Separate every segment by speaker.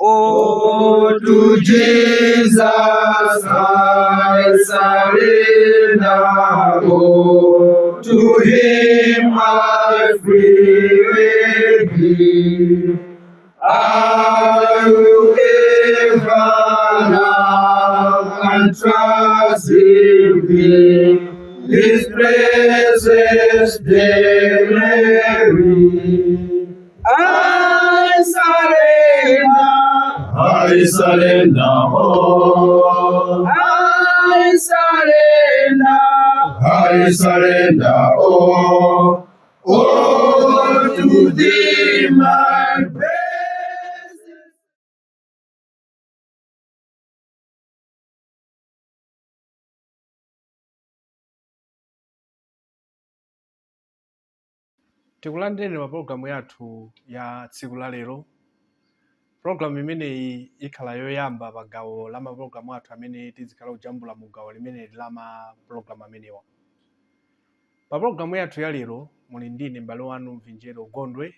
Speaker 1: Oh, to Jesus I surrender. Oh, to Him I freely give. I will ever love and trust in Thee. His presence daily. I surrender. I surrender all. I surrender. I surrender all. All to thee, my precious.
Speaker 2: Tikulandireni pa pologalamu yathu ya tsiku la lero. Pologalamu imeneyi ikhala yoyamba pa gawo la mapologalamu athu amene tizikhala kujambula mu gawo limeneli la mapologalamu amenewa. Pa pologalamu yathu ya lero muli ndine m'bale wanu Mvinjero Gondwe.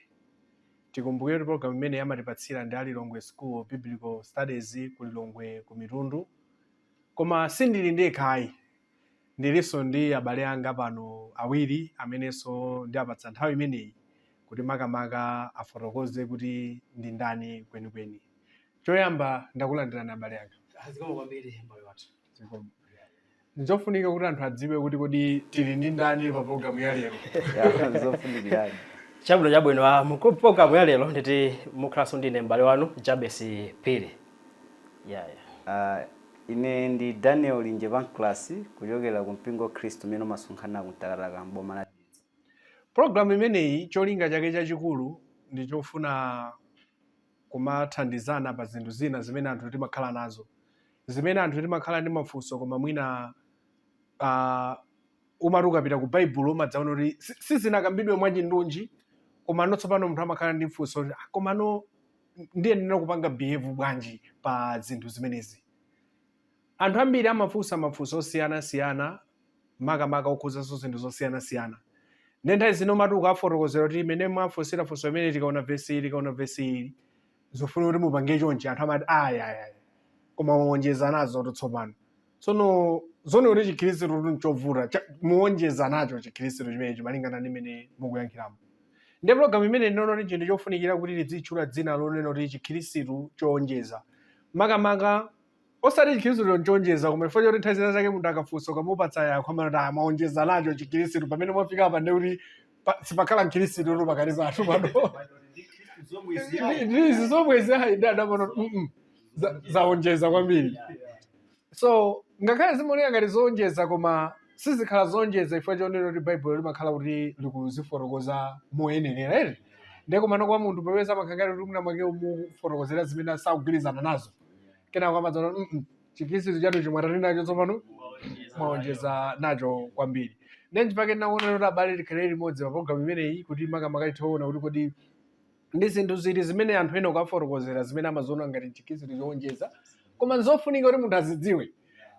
Speaker 2: Tikumbukire kuti pologalamu imeneyi amatipatsira ndi a Lilongwe School of Biblical Studies ku Lilongwe ku Mitundu. Koma sindili ndekha ayi. Ndilinso ndi abale anga pano awiri amenenso ndiwapatsa nthawi imeneyi kuti makamaka afotokoze kuti ndi ndani kwenikweni. Choyamba ndakulandirani abale anga.
Speaker 3: Zikomo kwambiri, m'bale wathu.
Speaker 2: Zikomo. Nzofunika kuti anthu adziwe kuti kodi tili ndi ndani pa programu ya lero.
Speaker 4: Ya, zofunikiradi.
Speaker 3: Chabwino, chabwino. Mu programu ya lero nditi mukhalanso ndine m'bale wanu Jabesi Phiri. Yeah.
Speaker 4: Ine ndi Daniel Linje Pancras kuchokera ku mpingo wa Khristu umene umasonkhana ku Mtakataka m'boma la Dedza.
Speaker 2: Programu imeneyi cholinga chake chachikulu ndi chofuna kumathandizana pa zinthu zina zimene anthu timakhala nazo, zimene anthu timakhala ndi mafunso, koma mwina umati ukapita ku Baibulo umadzaona kuti sizinakambidwe mwachindunji, komano tsopano munthu amakhala ndi mfunso kuti, "Ah, komano ndiyenera kupanga behave bwanji pa zinthu zimenezi?" Anthu ambiri amafunsa mafunso osiyanasiyana, makamaka okhuzanso zinthu zosiyanasiyana. Ndiye nthawi zina umati ukafotokozera kuti imene mwafunsira funso imene, tikaona vesi ili, tikaona vesi ili, zofuna kuti mupange chonchi, anthu amati, "Ayi, ayi, ayi, koma muonjeza nazo tsopano." Tsono zoona kuti Chikhristu nchovuta, muonjeza nacho Chikhristu chimenechi malingana ndi mmene mukuyankhiramo. Ndiye pologalamu imene ndinaona kuti chinthu chofunikira kuti tidzitchula dzina lonena kuti Chikhristu choonjeza, makamaka osati Chikhristu chonjeza, koma chifukwa choti nthawi zina zake munthu akafunsa, ukamupatsa yankho amati, "Ah, mwaonjeza nacho Chikhristu." Pamene mwafika apa ndiye kuti sipakhala Mkhristu pakati pathu pano. Ndizi zomwezi ayi, ndi adamano zaonjeza kwambiri. So ngakhale zimaoneka ngati zonjeza, koma sizikhala zonjeza chifukwa chonena kuti Baibulo limakhala kuti likuzifotokoza moyenerera, ere? Ndiye komano kwa munthu popeza amakhala ngati kuti mwina mwake umufotokozera zimene sakugwirizana nazo, kenako amadzaona, Chikhristu chanu chimwatani nacho tsopano, mwaonjeza nacho kwambiri." Ndiye nchifukwa ndinaona kuti abale tikhale limodzi pa programu imeneyi kuti makamaka tithe kuti kodi ndi zinthu ziti zimene anthu ena ukafotokozera zimene amaziona ngati Chikhristu chowonjeza, koma nzofunika kuti munthu azidziwe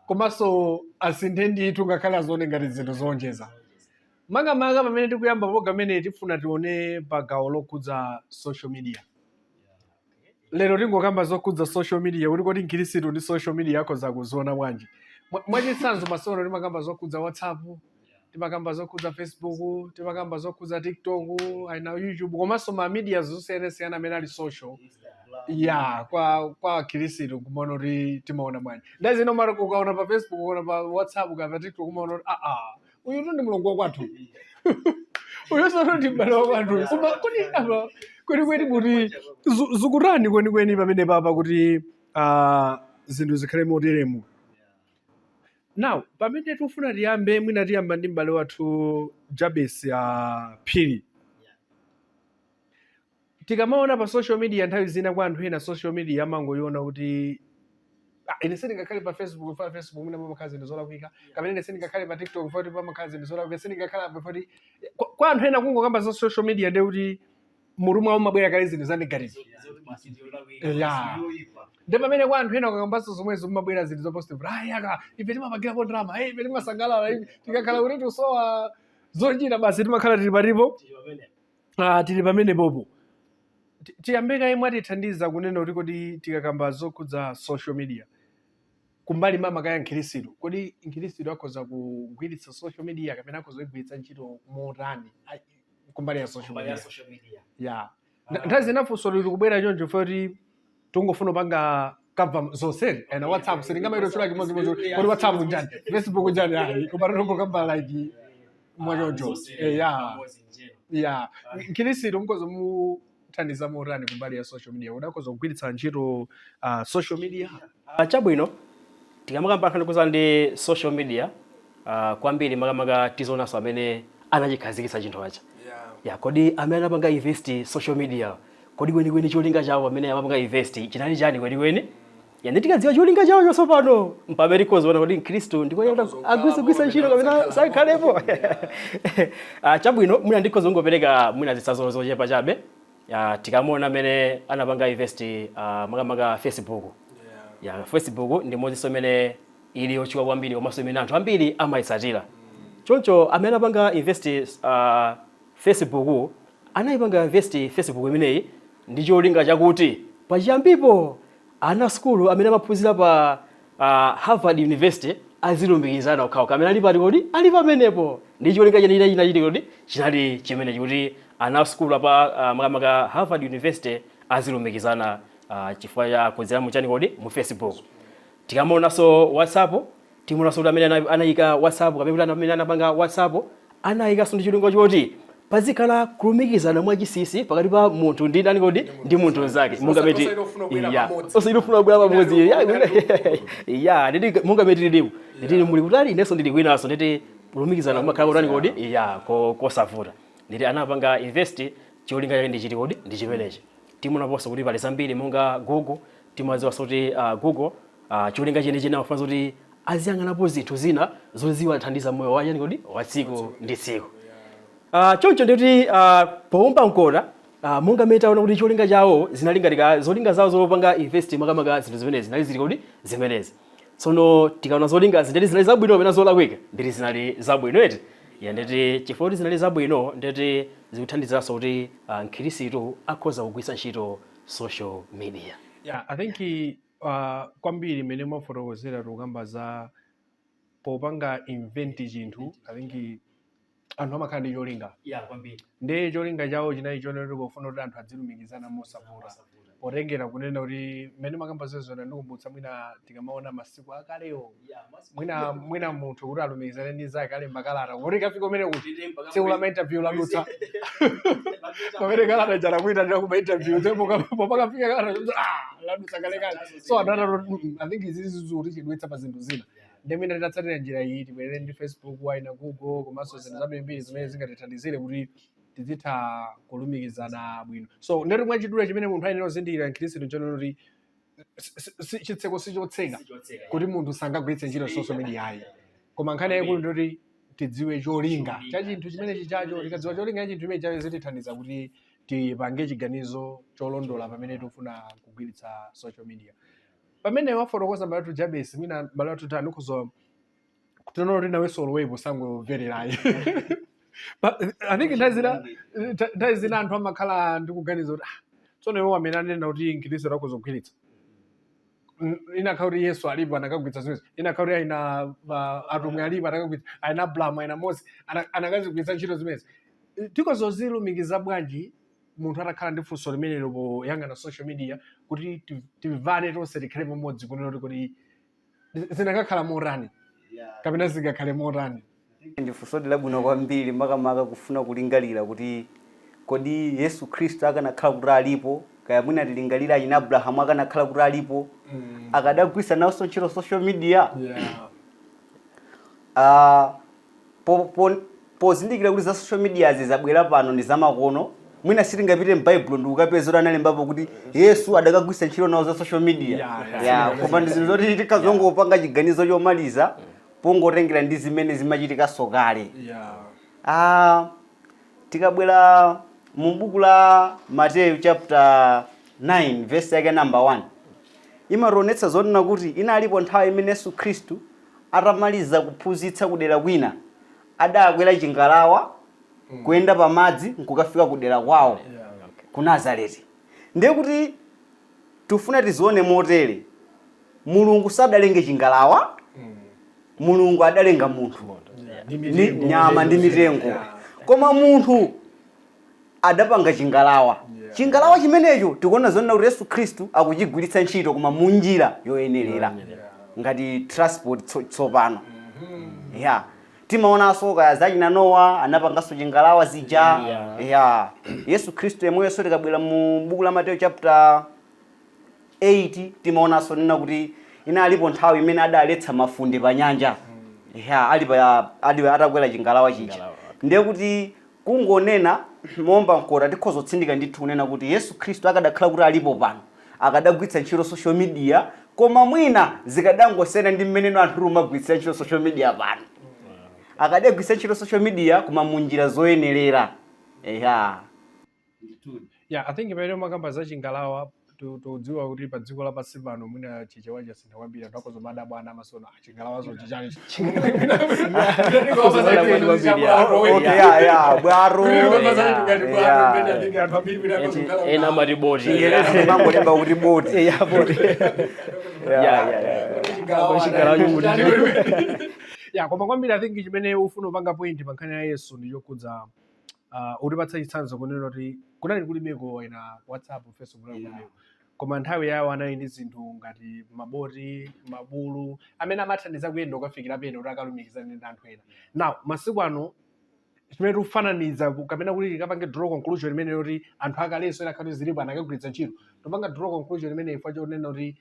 Speaker 2: komanso asinthe ndithu ngakhale azione ngati zinthu zowonjeza. Makamaka pamene tikuyamba program imeneyi, tifuna tione pa gawo lokhudza social media. Lero tingokamba zokhudza social media, kuti kodi Mkhristu ndi social media akhoza kuziona bwanji? Mwachitsanzo, masiku ano timakamba zokhudza WhatsApp, timakamba zokhudza Facebook, timakamba zokhudza TikTok, aina YouTube, komanso ma media zosiyanasiyana amene ali social ya kwa Akhristu, kumaona kuti timaona bwanji. Ndazino mara ukaona pa Facebook, ukaona pa WhatsApp, ukaona pa TikTok, umaona kuti aa, uyu tu ndi mlongo wakwathu, uyu soto ndi m'bale wakwathu. Koma kodi apa kwenikweni kuti zikutani kwenikweni pamene papa kuti zinthu zikhale moteremu? Now pamene tikufuna tiyambe, mwina tiyamba ndi m'bale wathu Jabesi Phiri. Tikamaona pa social media, nthawi zina kwa anthu ena social media amangoiona kuti, "Ah, ine sindingakhale pa Facebook, pa Facebook mwina pamakhala zinthu zolakwika," kapena, "Ine sindingakhale pa TikTok poti pamakhala zinthu zolakwika, sindingakhale apa poti." Kwa anthu ena kungokamba za social media ndiye kuti mutu mwawo mabwera kale zinthu za negative. Ya, ndi pamene kwa anthu ena ukakambanso zomwezo mumabwera zinthu za positive: "Ayi, aka ife timapangirapo drama, hey, ife timasangalala, ife tikakhala kuti tisowa zochita basi timakhala tili patipo, tili pamene popo." Tiyambe kaye mwatithandiza kunena kuti kodi tikakamba zokhudza social media kumbali makamaka ya mkhristu, kodi mkhristu akhoza kugwiritsa social media kapena akhoza kugwiritsa ntchito motani? Ai, kumbali ya social media. Yeah, nthawi zina funso lili kubwera choncho kuti tungofuna kupanga cover zonse ena WhatsApp sitingamaito chula chimodzimodzi kodi WhatsApp njani, Facebook njani, ayi, koma tongokamba like mwachoncho. Yeah, mkhristu mukhoza muthandiza motani kumbali ya social media? Kodi akhoza kugwiritsa ntchito social media?
Speaker 3: Chabwino, tikamakamba nkhani kuza ndi social media, kwambiri makamaka tizionanso amene anachikhazikitsa chinthu acha. Ya, kodi amene anapanga invent social media, kodi kwenikweni cholinga chawo amene amapanga invent chinali chani kwenikweni? Ya, ndi tikadziwa cholinga chawo chosopano mpamene tikhoza kuti mkhristu ndikoyenda agwiritsa ntchito kapena sakhalepo. Chabwino, mwina ndikhoza kungopereka mwina zitsanzo zochepa chabe. Ya, tikamaona amene anapanga invent makamaka Facebook. Ya, Facebook ndi modzinso imene ili yotchuka kwambiri komanso imene anthu ambiri amayitsatira. Choncho amene anapanga invent Facebook, anayipanga invent Facebook imeneyi ndi cholinga chakuti pachiyambipo ana sukulu amene amaphunzira pa Harvard University azilumikizana okhaokha amene ali pati, kodi ali pamenepo, ndi cholinga chene chinachiti kodi chinali chimenechi, kuti ana sukulu pa makamaka Harvard University azilumikizana chifukwa cha kudzera muchani kodi mu Facebook. Tikamaonanso WhatsApp, timaonanso kuti amene anayika WhatsApp kapena kuti amene anapanga WhatsApp anayikanso ndi cholinga choti pazikhala kulumikizana mwachinsinsi pakati pa munthu ndi ndani kodi ndi munthu mnzake, monga meti
Speaker 2: Osati ofuna kubwera pamodzi.
Speaker 3: Osati ofuna kubwera pamodzi, ya, nditi monga meti tilipo, nditi muli kutali, inenso ndili kwinaso, nditi kulumikizana kumakhala kutani kodi, ya, kosavuta. Nditi anapanga invent cholinga chake ndi chiti kodi ndi chimenechi. Timuonaponso kuti pali zambiri monga Google. Timadziwanso kuti Google, cholinga chenicheni amafuna kuti aziyang'anapo zinthu zina zoziwathandiza moyo wachani kodi wa tsiku ndi tsiku. Choncho ndikuti powomba mkota, monga mmene taona kuti cholinga chawo zinali ngati zolinga zawo zopanga invent makamaka zinthu zimenezi zinali zili kodi zimenezi. Tsono tikaona zolingazi, nditi zinali zabwino kapena zolakwika? Nditi zinali zabwino, eti? Ya, nditi chifukwa kuti zinali zabwino, nditi zikuthandizanso kuti mkhristu akhoza kugwiritsa ntchito social media.
Speaker 2: Yeah, I think kwambiri mmene mwafotokozera, tikukamba za popanga invent chinthu, I think anthu amakhala ndi cholinga.
Speaker 3: Yeah, kwambiri.
Speaker 2: Ndi cholinga chawo chinali chonena kuti pofuna kuti anthu adzilumikizana mosavuta, potengera kunena kuti mmene makamba zezona, ndikumbutsa mwina tikamaona masiku akalewo, mwina munthu kuti alumikizane ndi zake alemba kalata, kuti kafika umene kuti tsiku la ma interview ladutsa, pamene kalata ijana kuyitanira kuma interview, popakafika kalata, ah, ladutsa kalekale. So anthu atatu, I think izi zikuti pa zinthu zina, ndi mwina titatsatira njira iyi, tibwerere ndi Facebook waina Google komanso zinthu zambirimbiri zimene zingatithandizire kuti tizitha kulumikizana bwino. So ndeti mwachidule, chimene munthu ayenera kuzindikira mkhristu nchonena kuti chitseko sichotseka kuti munthu sangagwiritse ntchito social media, ayi, koma nkhani yayikulu ndoti tidziwe cholinga cha chinthu chimene chichacho. Tikadziwa cholinga cha chinthu chimene chacho, zitithandiza kuti tipange chiganizo cholondola pamene tikufuna kugwiritsa social media. Pamene wafotokoza mbale wathu Jabesi, mwina mbale wathu tani ukhoza kutonola kuti nawenso ulowepo, sangomvererayi. I think nthawi zina anthu amakhala ndi kuganiza kuti, ah, tsono iwo amene anena kuti mkhristu akhoza kugwiritsa, inakhala kuti Yesu alipo anakagwiritsa zimenezi, inakhala kuti aina atumwi alipo anakagwiritsa, aina Abrahamu, aina Mose anakazigwiritsa ntchito zimenezi, tikozozilumikiza bwanji munthu atakhala ndi funso limenelo poyang'ana social media, kuti timvane tonse, tikhale pamodzi kunena kuti kodi zinakakhala motani kapena zingakhale motani?
Speaker 4: Ndi funso labwino kwambiri, makamaka kufuna kulingalira kuti kodi Yesu Khristu akanakhala kuti alipo, kaya mwina tilingalira achina Abrahamu akanakhala kuti alipo, akadagwiritsa nawonso ntchito social media? Pozindikira kuti za social media zabwera pano ndi zamakono, mwina sitingapite m'Baibulo ndikukapeza kuti analembapo kuti Yesu adakagwiritsa ntchito nawo za social media. Yeah, koma ndi zinthu zoti tikhazongopanga chiganizo chomaliza pongotengera ndi zimene zimachitikanso kale. Tikabwera mu buku la Mateyu chapter 9 verse yake number 1, imationetsa zonena kuti inalipo nthawi imene Yesu Khristu atamaliza kuphunzitsa kudera kwina, adakwera chingalawa kuyenda pamadzi nkukafika kudera kwawo ku Nazareti. Ndiye kuti tifuna tizione motere: Mulungu sadalenge chingalawa, Mulungu adalenga munthu ni nyama ndi mitengo, koma munthu adapanga chingalawa. Chingalawa chimenecho tikuona zonena kuti Yesu Khristu akuchigwiritsa ntchito, koma munjira yoyenerera ngati transport. Tsopano ya timaonanso kaya zachina Nowa anapanganso chingalawa zija. Ya, Yesu Khristu yemweyo, tikabwera mu buku la Mateyu chapter 8, timaonanso nena kuti inalipo nthawi imene adaletsa mafunde pa nyanja, ya ali pa ali atakwera chingalawa chija.
Speaker 3: Chingalawa.
Speaker 4: Ndiye kuti kungonena momba mkota, tikhoza kutsindika ndithu kunena kuti Yesu Khristu akadakhala kuti alipo pano, akadagwiritsa ntchito social media, koma mwina zikadangosiyana ndi mmeneno anthu umagwiritsira ntchito social media pano. Akadagwiritsa ntchito social media koma munjira zoyenerera, eya.
Speaker 2: Yeah, I think pamene makamba za chingalawa, tudziwa kuti pa dziko lapansi pano mwina Chichewa chasintha kwambiri. Anthu akhoza madabwa ana amasono chingalawazo chichani?
Speaker 4: Okay, ya, bwaro.
Speaker 3: Ena amati boti.
Speaker 4: Chingerezi mangolemba kuti boti.
Speaker 3: Yeah, boti. Yeah. Chingalawa chokuti.
Speaker 2: Yeah, koma kwambiri I think chimene ufuna upanga point pa nkhani ya Yesu ndi chokhudza utipatsa chitsanzo kunena kuti kunali kulibeko ena WhatsApp, Facebook, kunali kulibeko, koma nthawi yawo anali ndi zinthu ngati maboti, mabulu amene amathandiza kuyenda ukafikira pena kuti akalumikizane ndi anthu ena. Now masiku ano chimene tikufananiza kapena kuti tikapange draw conclusion imene yoti anthu akalenso ena akhati zilipo anakagwiritsa ntchito, topanga draw conclusion imene ifwa chonena kuti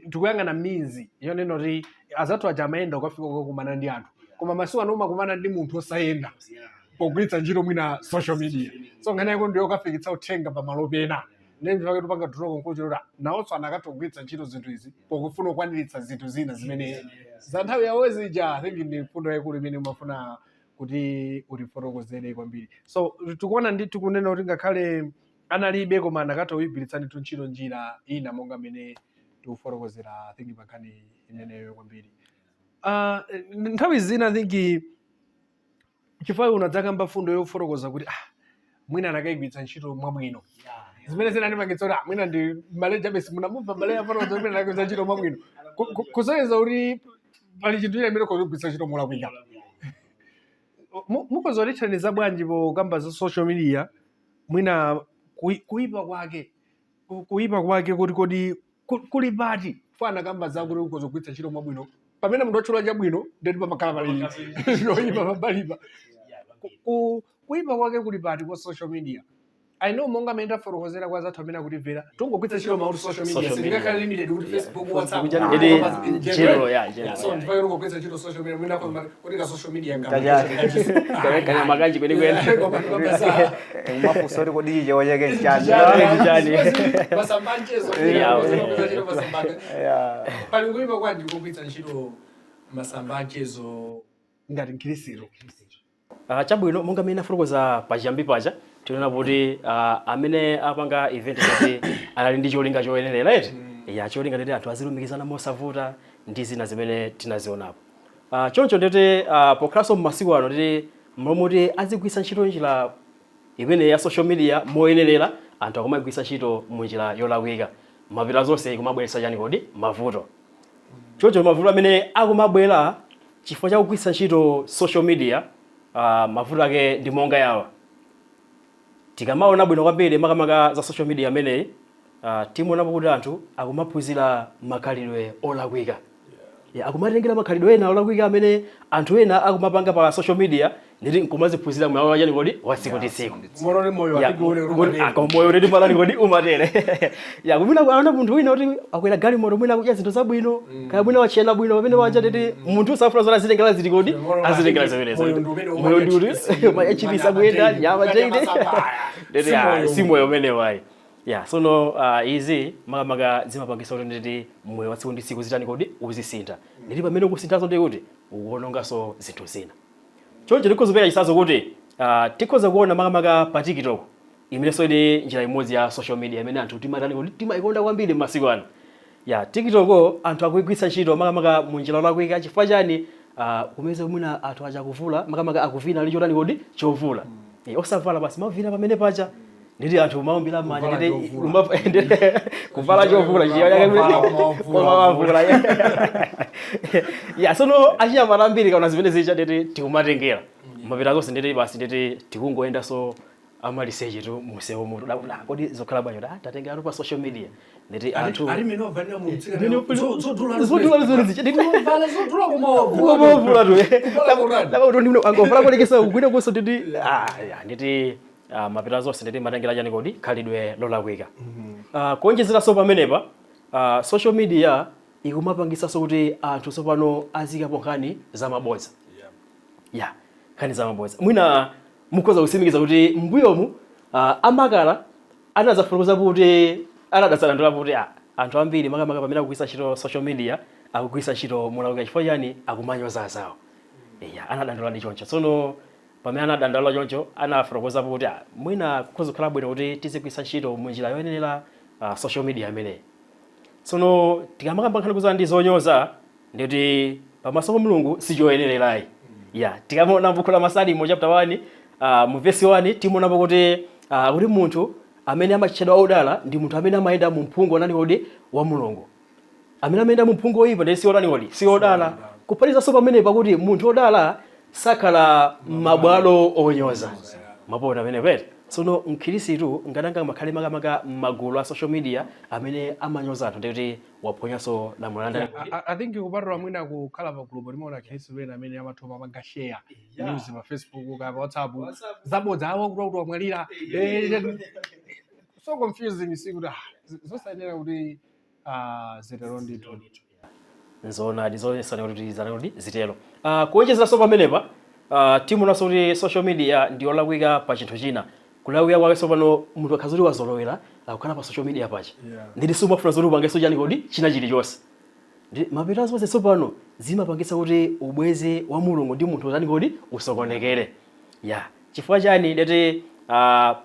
Speaker 2: tikuyang'ana minzi yonena kuti azathu aja amayenda ukafika kukakumana ndi anthu, koma masiku ano umakumana ndi munthu osayenda pogwiritsa ntchito mwina social media. So nkhani yako ndiyo kafikitsa uthenga pamalo pena. Ndiye ndipake tupanga draw conclusion kuti nawonso anakatha kugwiritsa ntchito zinthu izi pokufuna kukwaniritsa zinthu zina zimene za nthawi yawo zija. I think ndi mfundo yaikulu imene umafuna kuti utifotokozere kwambiri. So tikuona ndi tikunena kuti ngakhale analibe, koma anakatha kuyigwiritsa ndithu ntchito njira ina monga mmene tikufotokozera. I think pa nkhani imeneyo kwambiri, nthawi zina I think chifukwa unadzakamba fundo yofotokoza kuti mwina anakayigwiritsa ntchito mwabwino, zimene zinandipangitsa kuti mwina ndi mbale Jabesi, munamumva mbale yafotokoza kuti mwina anakayigwiritsa ntchito mwabwino. Kusonyeza kuti pali chinthu china imene kugwiritsa ntchito molakwika. Mukhoza kutithandiza bwanji pokamba za social media, mwina kuyipa kwake, kuyipa kwake kuti kodi kuli pati? Fana kamba zakuti ukhoza kugwiritsa ntchito mwabwino, pamene munthu watchula chabwino ndeti pamakhala pali choyipa pambalipa. Kuyipa kwake kuli pati kwa social media? I know monga amene tafotokozera kwa zathu amene akutimvera, tungogwiritsa ntchito mawu social media,
Speaker 3: Social media.
Speaker 2: sindingakhale limited kuti Facebook, WhatsApp.
Speaker 3: Ili
Speaker 2: In
Speaker 3: general, yeah, general,
Speaker 2: So
Speaker 3: yeah.
Speaker 2: ndifake tungogwiritsa ntchito social media, mwina kuti ka social media
Speaker 3: Kanyama kanji kwenikweni.
Speaker 4: Umafunsa kuti kodi Chichewa chake nchani?
Speaker 3: Chani?
Speaker 2: Masamba mchezo. Pali kuyipa kwanji kugwiritsa ntchito masamba mchezo ngati mkhristu?
Speaker 3: Chabwino, monga mmene afotokoza pachiyambi paja, tinaona kuti amene apanga event kuti anali ndi cholinga choyenerera, eti? Ya, cholinga nditi anthu azilumikizana mosavuta ndi zina zimene tinazionapo. Choncho nditi pokhalanso mmasiku ano, nditi momwe azigwiritsa ntchito njira imene ya social media moyenerera, anthu akumagwiritsa ntchito munjira yolakwika. Mapita zonse kumabweretsa chani kodi? Mavuto. Choncho mavuto amene akumabwera chifukwa cha kugwiritsa ntchito social media, mavuto ake ndi monga yawa. Tikamaona bwino kwambiri makamaka za social media ameneyi, timaonapo kuti anthu akumaphunzira makhalidwe olakwika. Yeah, akumatengera makhalidwe ena olakwika amene anthu ena akumapanga pa social media, nditi nkumaziphunzira moyo wachani kodi wa tsiku ndi tsiku.
Speaker 2: Moroni moyo.
Speaker 3: Koma moyo uleti malani kodi umatere ya kumina kuona munthu wina kuti akwera galimoto, mwina akudya zinthu zabwino, kaya mwina wachena bwino pamene wacha, titi munthu usafuna zoti azitengera ziti kodi, azitengera zimenezo.
Speaker 2: Moyo ndi umene.
Speaker 3: Moyo ndi kuti machipisi akuyenda nyama chaine, nditi si moyo umene wayi. Ya, sono izi makamaka zimapangisa kuti nditi moyo wa tsiku ndi tsiku zitani kodi? Uzisintha. Nditi pamene ukusinthazo ndi kuti ukuononganso zinthu zina. Choncho tikhoza kupereka chitsanzo kuti tikhoza kuona makamaka pa TikTok, imenenso ili njira imodzi ya social media imene anthu timatani kuti timayikonda kwambiri m'masiku ano. Ya TikTok anthu akuigwiritsa ntchito makamaka mu njira yolakwika. Chifukwa chani? Kumeza mwina anthu aja akuvula, makamaka akuvina ali chotani kodi? Chovula. Osavala basi, mavina pamene pacha. Nditi anthu umaombera manja.
Speaker 2: Kuvala
Speaker 3: Nditi
Speaker 2: chovula.
Speaker 3: Kuvala chovula.
Speaker 2: Kuvala koma wavula.
Speaker 3: Koma wavula ya. Sono achinyamata ambiri kaona zimene zija, nditi tikumatengera mapita zonse, nditi basi, nditi tikungoyendanso amaliseche tu musewu mutu da. Kodi zokhala bwanji? Ah, tatengera pa social media, nditi anthu
Speaker 2: Ali mene wavalira mu
Speaker 3: zodula
Speaker 2: zodula
Speaker 3: zimene zija, nditi
Speaker 2: Wavala zodula koma wavula.
Speaker 3: Wavula tu.
Speaker 2: Kuvala kutani?
Speaker 3: Lakuti ndimno angovala kolekesa kugwira kuso, nditi ah ya, nditi mapita zonse, nditi matengera chani kodi? Khalidwe lolakwika. Kuonjezeranso pamenepa, social media ikumapangisanso kuti anthu tsopano azikapo nkhani zamabodza. Ya, nkhani zamabodza, mwina mukhoza kutsimikiza kuti mbuyomu amakala anazafotokoza kuti anadasalandula kuti anthu ambiri, makamaka pamene akugwiritsa ntchito social media, akugwiritsa ntchito molakwika. Chifukwa chani? Akumanyoza azawo. Ya, anadandaula ndi choncho. Tsono pamene anadandaula choncho, anafotokozapo kuti mwina kukhoza kukhala bwino kuti tizigwiritsa ntchito munjira yoyenera social media imeneyi. Tsono tikamakamba nkhani kuzana ndi zonyoza, ndikuti pamaso pa Mulungu sichoyenererayi. Ya, tikamaona buku la Masalimo chapter 1, mu verse 1, timaonapo kuti munthu amene amatchedwa odala ndi munthu amene amayenda mu mphungu anani kodi? Wa Mulungu. Amene amayenda mu mphungu oyipa ndi si odani kodi? Si odala. Kuphatizanso pamene pakuti munthu odala sakhala m'mabwalo onyoza. Mapona amene pete. Tsono mkhirisitu ngatanga makhale makamaka m'magulu a social media amene amanyoza anthu, ndikuti waphonyanso lamulo la ndani?
Speaker 2: I think kupatula mwina kukhala pa group, limaona khristu ena amene amatha mapanga share news pa Facebook ka pa WhatsApp zabodza, awa kuti wamwalira. So confusing, sikuti zosayenera kuti zitero ndithu.
Speaker 3: Nzoonadi, zoonetsana kuti zana kuti zitero. Kuonjezeranso pamenepa, timuonanso kuti social media ndi yolakwika pa chinthu china. Kulakwika kwake, tsopano munthu akhaza kuti wazolowera akukhala pa social media pacha, nditi sumafuna zoti upangenso chani kodi? China chilichonse. Ndi mapeto zonse tsopano zimapangitsa kuti ubwezi wa Mulungu ndi munthu utani kodi? Usokonekere. Ya, chifukwa chani? Ndeti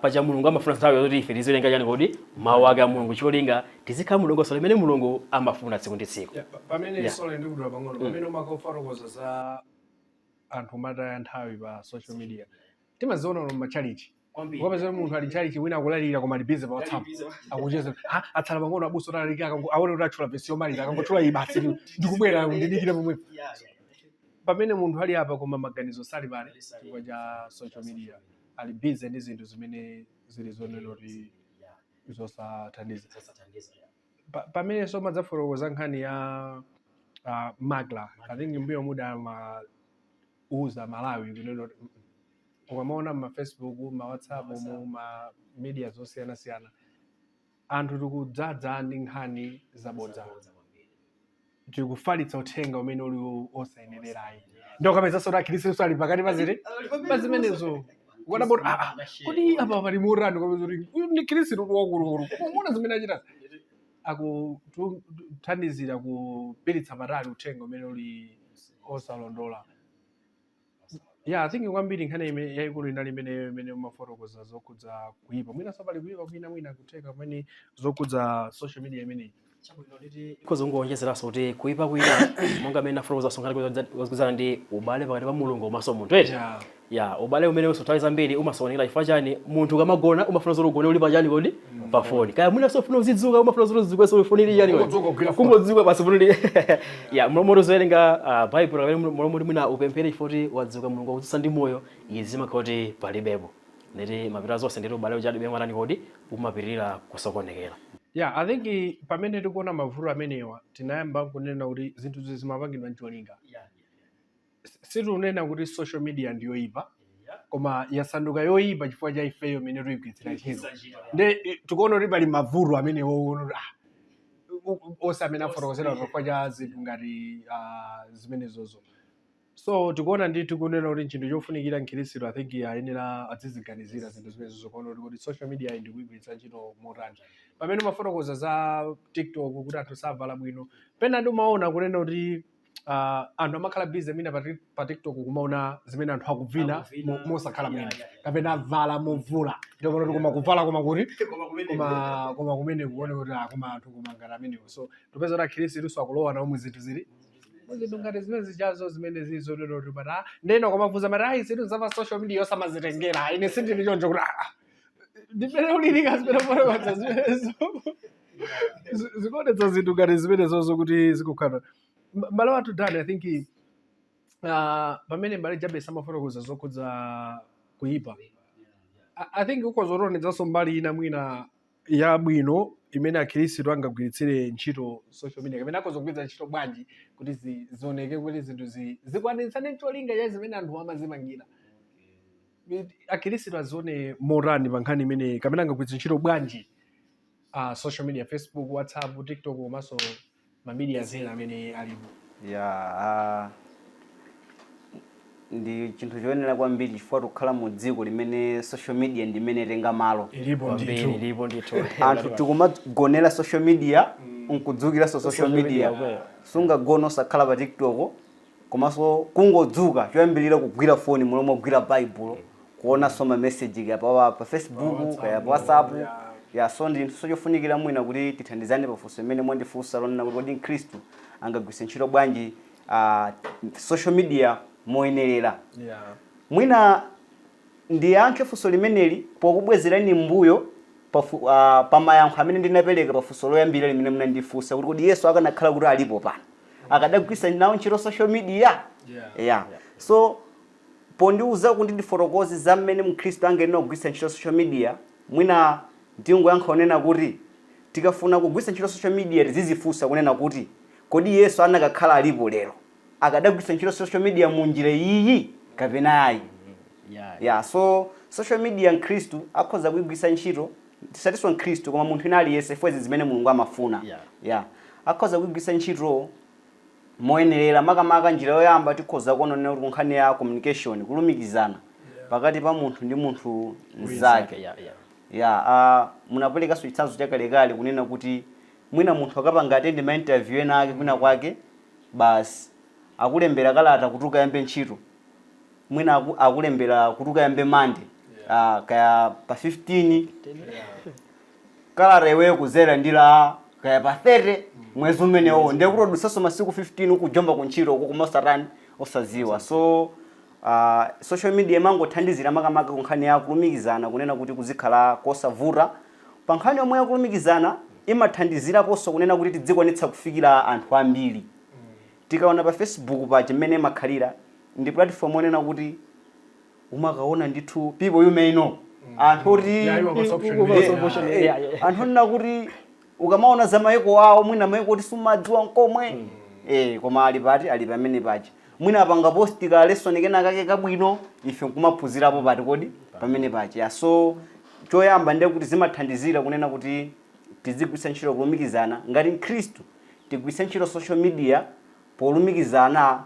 Speaker 3: paja Mulungu amafuna nthawi yoti ife tiziwerenga chani kodi? Mawu ake a Mulungu, cholinga tizikhala mudongosolo limene Mulungu amafuna tsiku ndi tsiku.
Speaker 2: Yeah, pamene sorry, ndikudula pang'ono. Pamene umakafotokoza za anthu umataya nthawi pa social media, timaziona uno mmatchalichi. Ukapeza munthu ali tchalichi, wina akulalira koma ali busy pa WhatsApp akucheza. Ha, atsala pang'ono abusa otalalika, aone kuti atchula vesi yomaliza, akangotchula iyi basi ndikubwera, ndidikire pomwepo. Pamene munthu ali apa koma maganizo sali pale chifukwa cha social media, ali busy ndi zinthu zimene zili zonena kuti zosathandiza. Pamene so madzafotokoza nkhani ya MACRA, I think mbuyo muda mauza Malawi kunena kuti ukamaona ma Facebook, ma WhatsApp, mu ma media zosiyanasiyana, anthu tikudzadza ndi nkhani zabodza, tikufalitsa uthenga umene uli osayenererayi. Ndi ukapezanso kuti akhristu ali pakati pa ziti pa zimenezo, ukadaboti kodi apa pali motani? Ukapeza kuti uyu ndi khristu wakulukulu, koma zimene achita akuthandizira kupititsa patali uthenga umene uli osalondola. Yeah, I think kwambiri nkhani yayikulu inali imeneyo imene umafotokoza zokhudza kuyipa. Mwinanso pali kuyipa kwina, mwina kutheka kumene zokhudza social media imeneyi.
Speaker 3: Ikhoza kungonjezeranso kuti kuyipa kwina, monga amene nafotokoza nkhani zokhudzana ndi ubale pakati pa Mulungu komanso munthu, eti? Ya, ubale umene nthawi zambiri umasokonekera. Chifukwa chani? Munthu ukamagona umafuna zoti ugone uli pachani kodi? Pa foni. Kaya mwina sofuna uzidzuka, umafuna zoti uzidzuka so foni ili chani kodi?
Speaker 2: Kungodzuka kugwira foni.
Speaker 3: Kungodzuka basi foni ili ya mlomo zowerenga Bible, kapena mlomo mwina upemphere chifukwa kuti wadzuka, Mulungu akudzutsa ndi moyo, izi zimakhala kuti palibepo. Nditi mapita zonse, nditi ubale uchalibe mwanani kodi? Umapitirira kusokonekera.
Speaker 2: Yeah, I think pamene tikuona mavuto amenewa, tinayamba kunena kuti zinthu zimapangidwa ncholinga. Situnena kuti social media ndi yoyipa, koma yasanduka yoyipa chifukwa cha ifeyo imene tuyigwiritsira ntchito. Nde tikuona kuti pali mavuto amenewo, kuona kuti onse amene afotokozera chifukwa cha zinthu ngati zimenezozo. So tikuona ndithu kunena kuti nchinthu chofunikira mkhristu, I think ayenera aziziganizira zinthu zimenezozo, kuona kuti social media iyi ndikuyigwiritsa ntchito motani. Pamene umafotokoza za TikTok kuti anthu savala bwino, pena ndi umaona kunena kuti anthu amakhala busy mina pa TikTok kumaona zimene anthu akuvina mosakhala mwina kapena avala movula, ndikuona kuti koma kuvala koma kuti koma kumene kuone kuti koma anthu koma ngati amenewo. So tupeza kuti akhristu akulowa nawo muzinthu zili muzinthu ngati zimene zichazo, zimene zizo lero kuti pata ndeno komavuza mati ayi, zinthu za pa social media osamazitengera, ine sindili choncho, kuti Ndimene ulilika zimene fotokoza zimenezo zikuonetsa zinthu ngati zimenezozo kuti zikukhala. M'bale wathu Dan, I think pamene m'bale Jabes amafotokoza zokhudza kuyipa, I think ukhoza kutionetsanso mbali ina mwina yabwino imene akhristu angagwiritsire ntchito social media, kapena akhoza kugwiritsa ntchito bwanji kuti zioneke kuti zinthu zikwaniritsane cholinga cha zimene anthu amazimangira. Akhristu azione motani pa nkhani imeneyi, kapena angagwiritse ntchito bwanji social media, Facebook, WhatsApp, TikTok komanso ma media ena amene alipo?
Speaker 4: Ya, ndi chinthu choyenera kwambiri chifukwa tikukhala mu dziko limene social media ndimene itenga malo.
Speaker 2: Ilipo.
Speaker 3: Kwambiri.
Speaker 2: Ndithu.
Speaker 3: Ilipo ndithu.
Speaker 4: Anthu tikumagonera social media, nkudzukiranso social media.
Speaker 3: Media.
Speaker 4: Sungagone osakhala pa TikTok, komanso kungodzuka choyambirira kugwira foni mulomo ogwira Baibulo, kuonanso ma message kaya pa Facebook, kaya pa WhatsApp. Ya, so ndi chinthu chofunikira mwina kuti tithandizane pafunso imene mwandifunsa lonena kuti kodi mkhristu angagwiritse ntchito bwanji social media moyenerera. Mwina ndiyankhe funso limeneli pokubwezerani mbuyo pa mayankho amene ndinapereka pa funso loyambira limene munandifunsa kuti kodi Yesu akanakhala kuti alipo pano akadagwiritsa nawo ntchito social media? Yeah. So pondiuza kuti ndifotokoze za mmene mkhristu angayenera kugwiritsa ntchito social media, mwina ndingoyankha kunena kuti tikafuna kugwiritsa ntchito social media tizizifunsa kunena kuti kodi Yesu anakakhala alipo lero akadagwiritsa ntchito social media mu njira iyi kapena ayi? Yeah, so social media mkhristu akhoza kuyigwiritsa ntchito, tisatinso mkhristu koma munthu ina aliyense, fwezi zimene Mulungu amafuna. Yeah, akhoza kuyigwiritsa ntchito moyenerera. Makamaka njira yoyamba tikhoza kuonera kuti kunkhani ya communication, kulumikizana pakati pa munthu ndi munthu mnzake. Ya, munaperekanso chitsanzo chakalekale kunena kuti mwina munthu akapanga attend ma interview ena ake kwina kwake, basi akulembera kalata kuti ukayambe ntchito, mwina akulembera kuti ukayambe Mande, kaya pa 15, kalata iweyo kuzera ndi la kaya pa 30 mwezi umenewo, ndiye kuti udutsanso masiku 15 ukujomba kuntchito uko koma osatani, osaziwa. So social media imangothandizira makamaka kunkhani ya kulumikizana, kunena kuti kuzikhala kosavuta. Pa nkhani yomwe yakulumikizana imathandiziraponso kunena kuti tidzikwanitsa kufikira anthu ambiri. Tikaona pa Facebook paja mmene imakhalira, ndi platform onena kuti umakaona ndithu people you may know, anthu oti
Speaker 2: Yeah, iwo option.
Speaker 3: Option,
Speaker 4: anthu onena kuti ukamaona za maiko awo, mwina maiko oti sumadziwa nkomwe, koma ali pati, ali pamene paja, mwina apanga post ka lesson kena kake kabwino, ife nkumaphunzirapo pati kodi, pamene paja. Yeah, so choyamba ndiye kuti zimathandizira kunena kuti tizigwiritsa ntchito kulumikizana. Ngati mkhristu tigwiritse ntchito social media polumikizana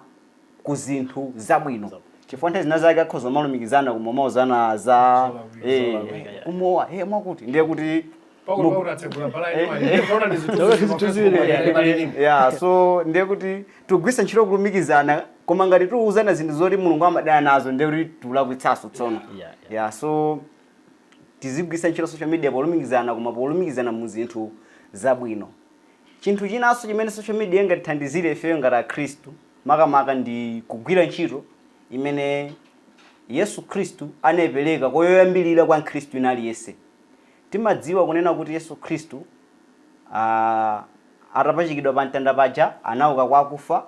Speaker 4: ku zinthu zabwino, chifukwa nthawi zina zake akhoza malumikizana koma mauzana za
Speaker 3: Zolakwika, yeah.
Speaker 4: kumowa, mwakuti ndiye kuti
Speaker 2: Paulo Paulo atsegula pala ine ndi zinthu
Speaker 3: ziwiri, yeah.
Speaker 4: Yeah, so ndiye kuti tigwiritse ntchito kulumikizana, koma ngati tiuzana zinthu zoti Mulungu amadana nazo, ndiye kuti tiulakwitsanso tsono. Yeah, so tizigwiritsa ntchito social media polumikizana, koma polumikizana mu zinthu zabwino. Chinthu chinanso chimene social media ingatithandizire ifeyo ngati akhristu makamaka ndi kugwira ntchito imene Yesu Khristu anayipereka koyoyambirira kwa mkhristu ina aliyense. Timadziwa kunena kuti Yesu Khristu atapachikidwa pa mtanda paja, anauka kwa akufa,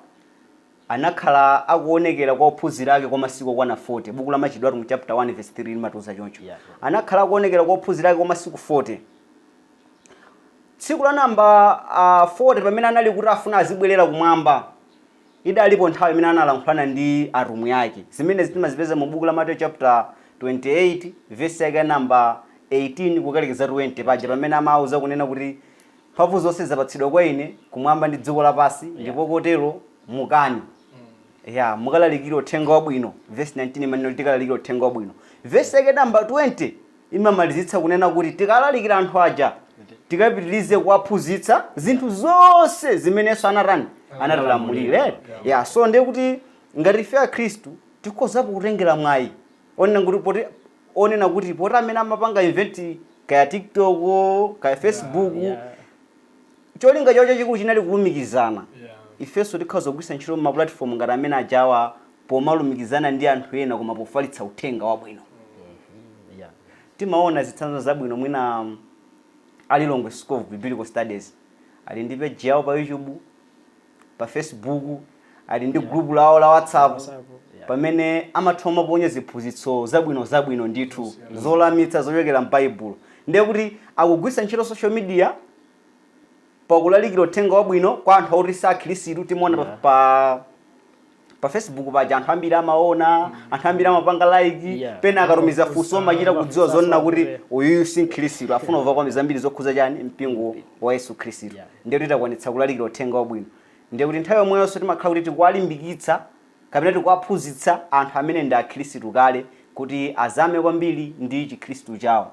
Speaker 4: anakhala akuonekera kwa ophunzira ake kwa masiku okwana 40. Buku la Machitidwe mu chapter 1 verse 3 limatiuza choncho. Anakhala akuonekera kwa ophunzira ake kwa masiku 40. Tsiku la namba 40, pamene anali kuti afuna azibwerera kumwamba, idalipo nthawi imene analankhulana ndi atumwi ake. Zimene timazipeza mu buku la Mateyu chapter 28 verse yake ya namba 18 kukalekeza 20 paja, pamene amauza kunena kuti mphamvu zonse zapatsidwa kwa ine kumwamba ndi dziko lapansi, ndipo kotero mukani, ya mukalalikire uthenga wabwino. Verse 19 imanena kuti tikalalikire uthenga wabwino. Verse yake namba 20 imamalizitsa kunena kuti tikalalikira anthu aja, tikapitirize kuwaphunzitsa zinthu zonse zimenenso anatani, anatilamulire. Ya, so ndiye kuti ngati ife akhristu tikhozapo kutengera mwayi onena kuti poti amene amapanga invent kaya TikTok kaya Facebook, cholinga chawo chachikulu chinali kulumikizana, ifenso tikhoza kugwiritsa ntchito ma platform ngati amene ajawa pomalumikizana ndi anthu ena, koma pofalitsa uthenga wabwino. Timaona zitsanzo zabwino mwina a Lilongwe School of Biblical Studies ali ndi page yawo pa YouTube, pa Facebook, ali ndi group lawo la WhatsApp,
Speaker 3: WhatsApp, yeah.
Speaker 4: pamene amatha kumaponya ziphunzitso zabwino zabwino ndithu, zolamitsa, zochokera m'Baibulo. Ndiye kuti akugwiritsa ntchito social media pakulalikira uthenga wabwino kwa anthu akuti si akhristu. Timaona pa Facebook paja anthu ambiri amaona, anthu ambiri amapanga like. Pena akatumiza funso amachita kudziwa zonena kuti uyuyu si mkhristu, afuna kumva kwambiri zambiri zokhuza chani? Mpingo wa Yesu Khristu. Ndiye kuti takwanitsa kulalikira uthenga wabwino. Ndiye kuti nthawi yomweyonso timakhala kuti tikuwalimbikitsa kapena tikuwaphunzitsa anthu amene ndi akhristu kale kuti azame kwambiri ndi chikhristu chawo.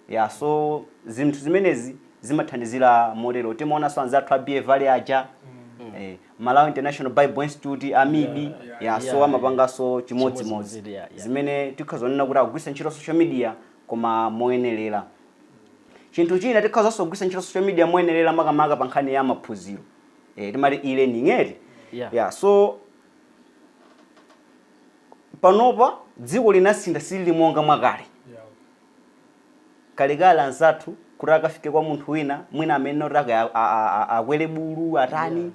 Speaker 4: Yeah, so zinthu zimenezi zimathandizira motero. Timaonanso anzathu a BA Valley aja, Malawi International Bible Institute, AMIBI, yeah, so amapanganso chimodzimodzi
Speaker 3: Chimodzimodzi, yeah.
Speaker 4: zimene tikhazonena kuti akugwiritsa ntchito social media koma moyenerera. Chinthu china, tikhazanso kugwiritsa ntchito social media moyenerera makamaka pa nkhani ya maphunziro, timati e-learning eti? Yeah, so panopa dziko linasintha, silili monga mwakale. Kalekale anzathu kuti akafike kwa munthu wina mwina amene oti akwere bulu atani.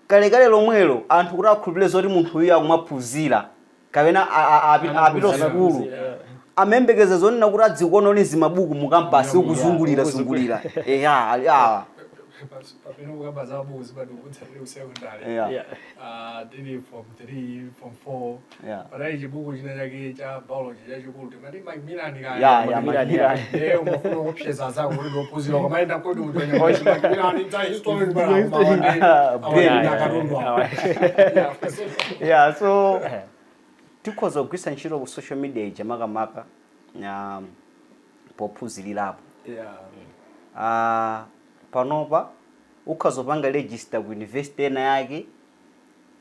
Speaker 4: Kalekale lomwelo anthu kuti akhulupirire zoti munthu uyu akumaphunzira kapena apita sukulu, amayembekeza zonena kuti adzikuona uli zimabuku mu campus ukuzungulira zungulira, eya ya.
Speaker 2: Pamene ukamba za mabuku, zimadikutsa tili ku secondary, tili form 3, form 4, panali chibuku china chake cha biology chachikulu, timati Macmillan kaya.
Speaker 4: Ya.
Speaker 3: Macmillan,
Speaker 4: Macmillan.
Speaker 2: Eh, umafuna kupseza zako kuti ndophunzira, ukamayenda kodi utonya Macmillan za history bwana,
Speaker 4: Brain.
Speaker 2: akatundu.
Speaker 4: Yeah, so tikhoza kugwiritsa ntchito ku social media ija makamaka pophunzirirapo. Panopa ukhoza kupanga register ku university ena yake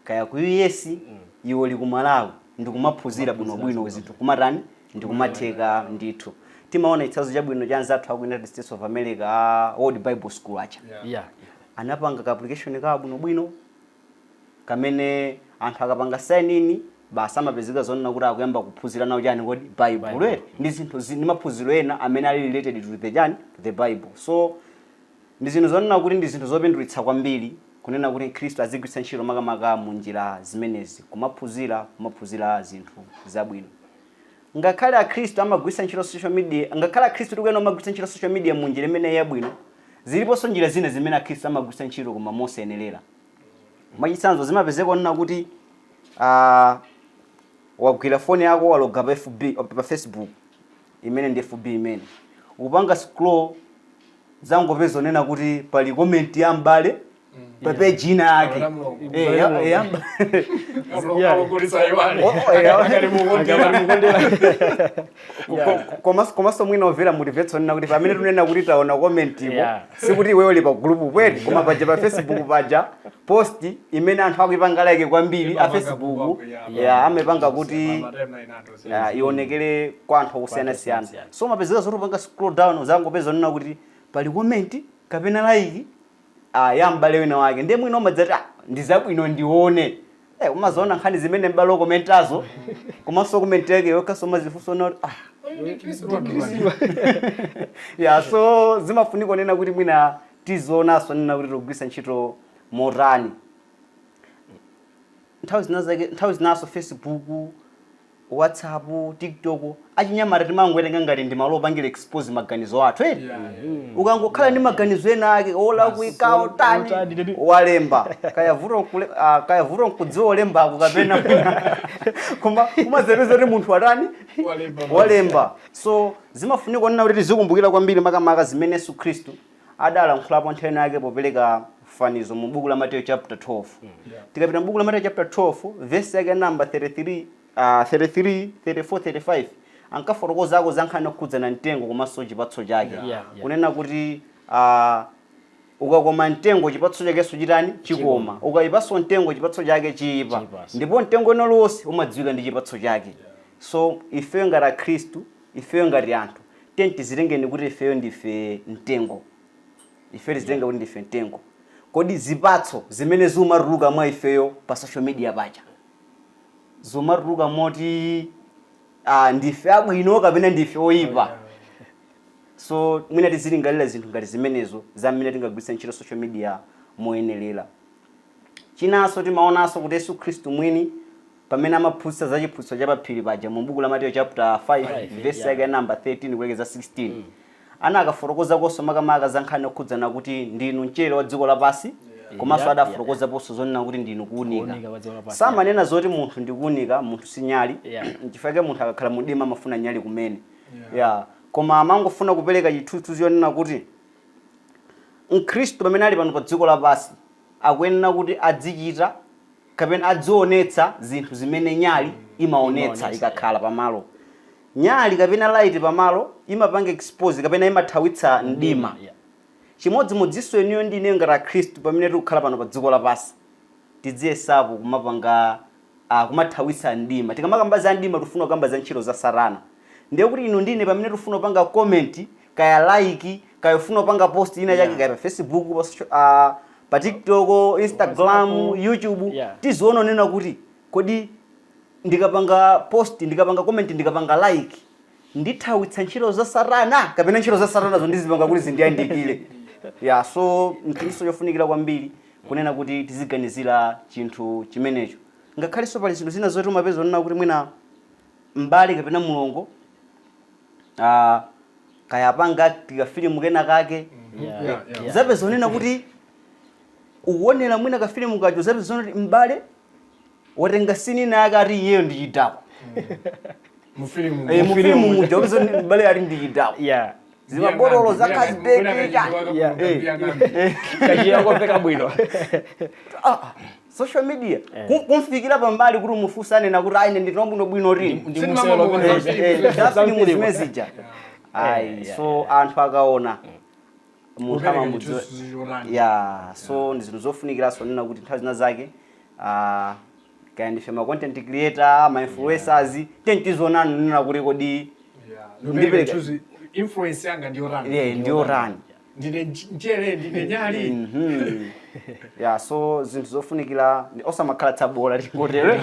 Speaker 4: kaya ku US, iwe uli ku Malawi, ndikumaphunzira bwinobwino, zinthu kumatani, ndikumatheka ndithu. Timaona chitsanzo chabwino cha anzathu aku United States of America, a World Bible School aja. Anapanga ka application kawo bwinobwino kamene anthu akapanga sign in basi amapezeka zonena kuti akuyamba kuphunzira nawo chani kodi? Bible.
Speaker 3: Bible.
Speaker 4: Ndi zinthu ndi maphunziro ena amene ali related to the chani, to the Bible. So ndi zinthu zonena kuti ndi zinthu zopindulitsa kwambiri kunena kuti Khristu azigwiritsa ntchito makamaka mu njira zimenezi, kumaphunzira zinthu zabwino. Ngakhale akhristu amagwiritsa ntchito social media, ngakhale akhristu tikuyena amagwiritsa ntchito social media mu njira imene yabwino, ziliponso njira zina zimene akhristu amagwiritsa ntchito koma mosayenerera. Mwachitsanzo, zimapezeka onena kuti wagwira foni yako, waloga pa FB, pa Facebook imene ndi FB imene ukupanga scroll, zangopeza onena kuti pali comment ya mbale pa page ina yake.
Speaker 2: Kapena mlongo.
Speaker 4: Ya
Speaker 2: Akugulitsa iwani.
Speaker 4: Oh,
Speaker 2: Akali mukondera.
Speaker 4: Komanso mwina omvera mutimvetsa onena kuti pamene tunena kuti taona comment ipo, sikuti iweyo uli pa group kweti, koma paja pa Facebook paja post imene anthu akuipanga like kwambiri a
Speaker 2: Imapanga
Speaker 4: Facebook
Speaker 2: pop up, yeah.
Speaker 4: ya, amapanga kuti
Speaker 2: Ma timeline anthu.
Speaker 4: Ya, ionekere kwa anthu akusiyanasiyana.
Speaker 3: Osiyanasiyana.
Speaker 4: So mapezeka zoti upanga scroll down, zangopeza onena kuti pali comment kapena like ya m'bale wina wake. Ndiye mwina umadzati, "Ah, ndi zabwino, ndione." Umazaona nkhani zimene m'bale okomentazo komanso comment yake yokhaso, umazifunsa ona kuti, ah, yeah. So zimafunika onena kuti mwina tizionanso nena kuti tikugwiritsa ntchito motani nthawi zina zake. Nthawi zinaso Facebook, WhatsApp, TikTok, achinyamata timangowerenga ngati ndi malo opangira expose maganizo athu eri. Ukangokhala ndi maganizo ena ake olakwika otani,
Speaker 3: otani,
Speaker 4: walemba, kaya vuto nkudziwa olembako kapena mwina, koma umazapeza kuti munthu atani?
Speaker 2: Walemba.
Speaker 4: Walemba. So zimafunika kunena kuti tizikumbukira kwambiri makamaka zimene Yesu Khristu adalankhulapo nthawi yake popereka fanizo mu buku la Mateyu chapter 12. Tikapita mu buku la Mateyu chapter 12, verse yake namba 33, 33, 34, 35, ankafotokozako za nkhani yokhudzana mtengo komanso chipatso chake, kunena kuti ukakoma mtengo, chipatso chakenso chitani? Chikoma. Ukayipanso mtengo, chipatso chake chiyipa.
Speaker 3: Chiyipanso.
Speaker 4: Ndipo mtengo ino liwonse umadziwika ndi chipatso chake. So ifeyo ngati akhristu, ifeyo ngati anthu, tiye tizitengeni kuti ifeyo ndife mtengo. Ifeyo tizitenga kuti ndife mtengo. Kodi zipatso zimene zimatuluka mwa ifeyo pa social media paja zimatuluka moti Ndife abwino kapena ndife oyipa? So mwina tizilingalira zinthu ngati zimenezo za mmene tingagwiritse ntchito social media moyenerera. Chinanso, timaonanso kuti Yesu Khristu mwini, pamene amaphunzitsa za chiphunzitso cha paphiri paja mu buku la Mateyu chapter 5,
Speaker 3: 5,
Speaker 4: verse yake ya number 13 kulekeza 16, anakafotokozakonso makamaka za nkhani yokhudzana kuti ndinu mchere wa dziko lapansi, komanso adafotokozaponso zonena kuti ndinu kuwunika.
Speaker 3: Kuwunika kwa dziko lapansi.
Speaker 4: Samanena zoti munthu ndi kuwunika, munthu si nyali, nchifukwa munthu akakhala mudima amafuna nyali kumene. Yeah, koma amangofuna kupereka chithunzithunzi chonena kuti Mkhristu pamene ali pano pa dziko lapansi akuyenera kuti adzichita kapena adzionetsa zinthu zimene nyali imaonetsa.
Speaker 3: Imaonetsa.
Speaker 4: Ikakhala pamalo, nyali kapena light pamalo imapanga expose kapena imathawitsa mdima. Chimodzimodzinso inuyo ndi ineyo ngati Akhristu, pamene tikukhala pano pa dziko lapansi, tidziyesapo kumapanga kumathawitsa mdima. Tikamakamba za mdima, tifuna kukamba za ntchito za Satana. Ndiye kuti inu ndine, pamene tifuna kupanga comment, kaya like, kaya ufuna kupanga post ina chake, kaya pa Facebook, pa TikTok, Instagram,
Speaker 3: WhatsApp.
Speaker 4: YouTube, tiziona nena kuti kodi ndikapanga post, ndikapanga comment, ndikapanga like, ndithawitsa ntchito za Satana kapena ntchito za Satana zondizipanga kuti zindiyandikire? Yeah, so nchinthu chofunikira kwambiri kunena kuti tiziganizira chinthu chimenecho. Ngakhalenso pali zinthu zina zoti umapeza onena kuti mwina mbale kapena mulongo kaya apanga kafilimu kena kake, zapeza onena kuti ukuonera mwina kafilimu kacho, zapeza onena kuti mbale watenga scene ina yake, ati iyeyo ndi chidakwa.
Speaker 2: Mufilimu.
Speaker 4: Eh, mufilimu muja upeza kuti mbale ali ndi chidakwa, zimabotolo za Carlsberg cha.
Speaker 3: Kachiya komveka bwino.
Speaker 4: Ah, social media. Kumfikira pambali kuti umufunsane nakuti ayi, ine ndine bwinobwino tini.
Speaker 3: Ndi
Speaker 2: Sinema
Speaker 3: muselo
Speaker 2: mabonza.
Speaker 3: umene-
Speaker 4: Za filimu zimene zija ayi. So anthu akaona munthu
Speaker 2: Kupereka
Speaker 4: amamudziwa.
Speaker 2: chithunzi chotani?
Speaker 4: Yeah, so ndi zinthu zofunikiranso nena kuti nthawi zina zake kaya ndife ma content creator, ma influencers, tizionani nena kuti kodi
Speaker 2: Ndipereka chithunzi, influence yanga ndiyotani?
Speaker 4: Yeah, ndiyotani?
Speaker 2: Ndine mchere, ndine nyali?
Speaker 4: Yeah, so zinthu zofunikira osamakhala tsabola, tingotero.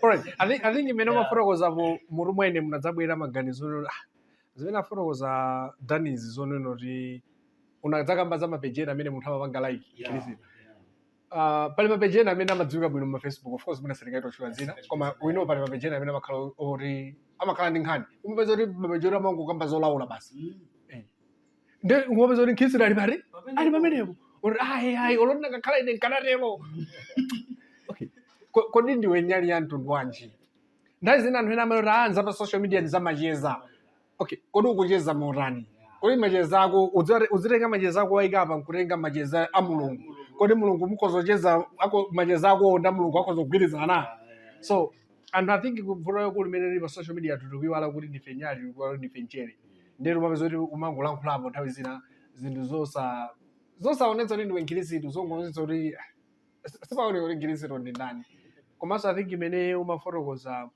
Speaker 2: Alright, I think imene umafotokozapo mutu mwene munadzabwera maganizo onena, zimene afotokoza Danis, zonena kuti unadzakamba za mapeji ena amene munthu amapanga like. Pali mapeji ena amene amadziwika bwino mu Facebook. Of course mwina sitingaitotchula zina, koma we know pali mapeji ena amene amakhala oti amakhala ndi nkhani. Umapeza kuti mapeji oti amangokamba zolaula basi. Ndi umapeza kuti mkhristu ali pati, ali pamenepo, oti ayi ayi, oloti nakakhala ine nkanatero. Okay, kodi ndiwe nyali ya mtundu wanji? Nthawi zina anthu ena amanoti, ah, nza pa social media ndi zamacheza. Okay, kodi ukucheza motani? Kodi macheza ako uzitenga macheza ako wayika apa nkutenga macheza a Mulungu? Kodi Mulungu mukhozocheza ako, macheza ako nda Mulungu akhozogwirizana? So anthu, I think vuto lakulu limene lili pa social media, tikuiwala kuti ndife nyali, tikuiwala kuti ndife mchere. Ndero umapeza kuti umangolankhulapo nthawi zina zinthu zosaonetsa kuti ndiwe mkhristu, zongoonetsa kuti sipaoneka kuti mkhristu ndi ndani. Komanso I think imene umafotokoza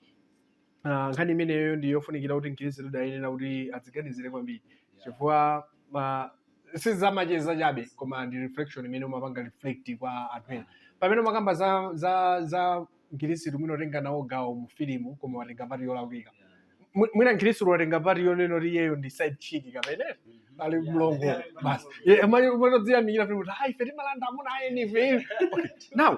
Speaker 2: nkhani imeneyo ndi yofunikira kuti mkhristu ayenera kuti adziganizire kwambiri, chifukwa sizamacheza chabe, koma ndi reflection imene umapanga reflect kwa anthu ena. Pamene umakamba za mkhristu mwina utenga nawo gawo mu filimu, koma watenga part yolakwika. Mwina mkhristu watenga part yonena kuti iyeyo ndi side chick kapena ali mlongo basi. Umatodziyamikira filimu kuti hayi, ife timalanda amuna ayeni ife. Okay, now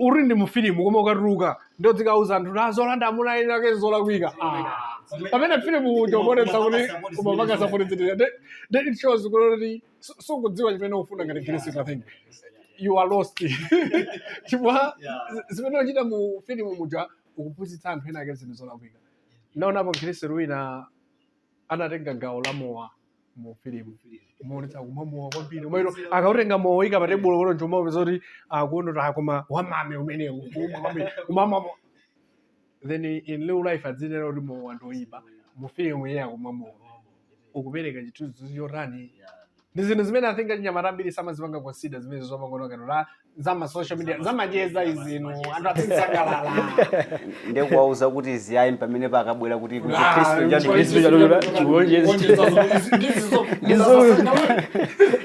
Speaker 2: uri ndi mufilimu, koma ukatuluka ndodzikauza anthu kuti zolanda amuna ayeni ake zolakwika. Pamene filimu uja umaonetsa kuti umapanga support zinthu, then it shows kuti sukudziwa chimene ufuna ngati mkhristu. I think you are lost, chifukwa zimene uchita mu filimu muja ukuphunzitsa anthu ena ake zinthu zolakwika. Ndaonapo mkhristu wina anatenga gawo la mowa mu filimu, umaonetsa kumwa mowa kwambiri, umaito akautenga mowa uyika pa tebulo kuti umapeza kuti akuona kuti akoma wamame umenewu, kumwa kwambiri, kumamwa mowa. Then in real life adzinena kuti mowa ndi oyipa, mu filimu iye akumwa mowa. Ukupereka chithunzi chotani? Ndi zinthu zimene I think achinyamata ambiri samazipanga consider, zimene zomangoona la zama social media, zamacheza izinu, anthu azisangalala.
Speaker 4: Ndiye kuwauza kuti ziyayi, pamene pakabwera kuti
Speaker 2: Ah,
Speaker 4: Khristu chanu.
Speaker 3: Khristu chanu chiwonjezi.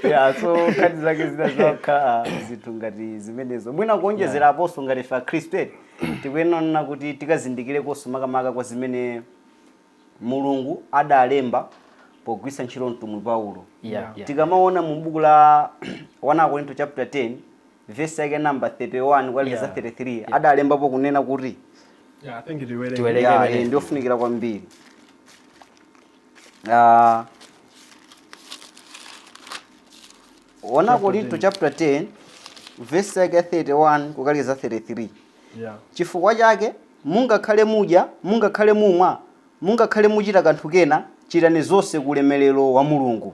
Speaker 4: Yeah, so nkhani zake zina zokha zinthu ngati zimenezo. Mwina kuonjezera aponso, ngati ife Akhristu eti, tikuyenera kuti tikazindikire konso makamaka kwa zimene Mulungu adalemba pogwiritsa ntchito mtumwi Paulo. Tikamaona mu buku la 1 Korinto chapter 10 verse yake number 31 kukalekeza 33, adalembapo kunena kuti
Speaker 2: Yeah, I think tiwerenge.
Speaker 3: Tiwerenge.
Speaker 4: Yeah,
Speaker 3: imene.
Speaker 4: ndiofunikira kwambiri. 1 Korinto chapter 10 verse yake 31 kukalekeza 33. "Chifukwa chake mungakhale mudya, mungakhale mumwa, mungakhale muchita kanthu kena, chitani zonse ku ulemerero wa Mulungu.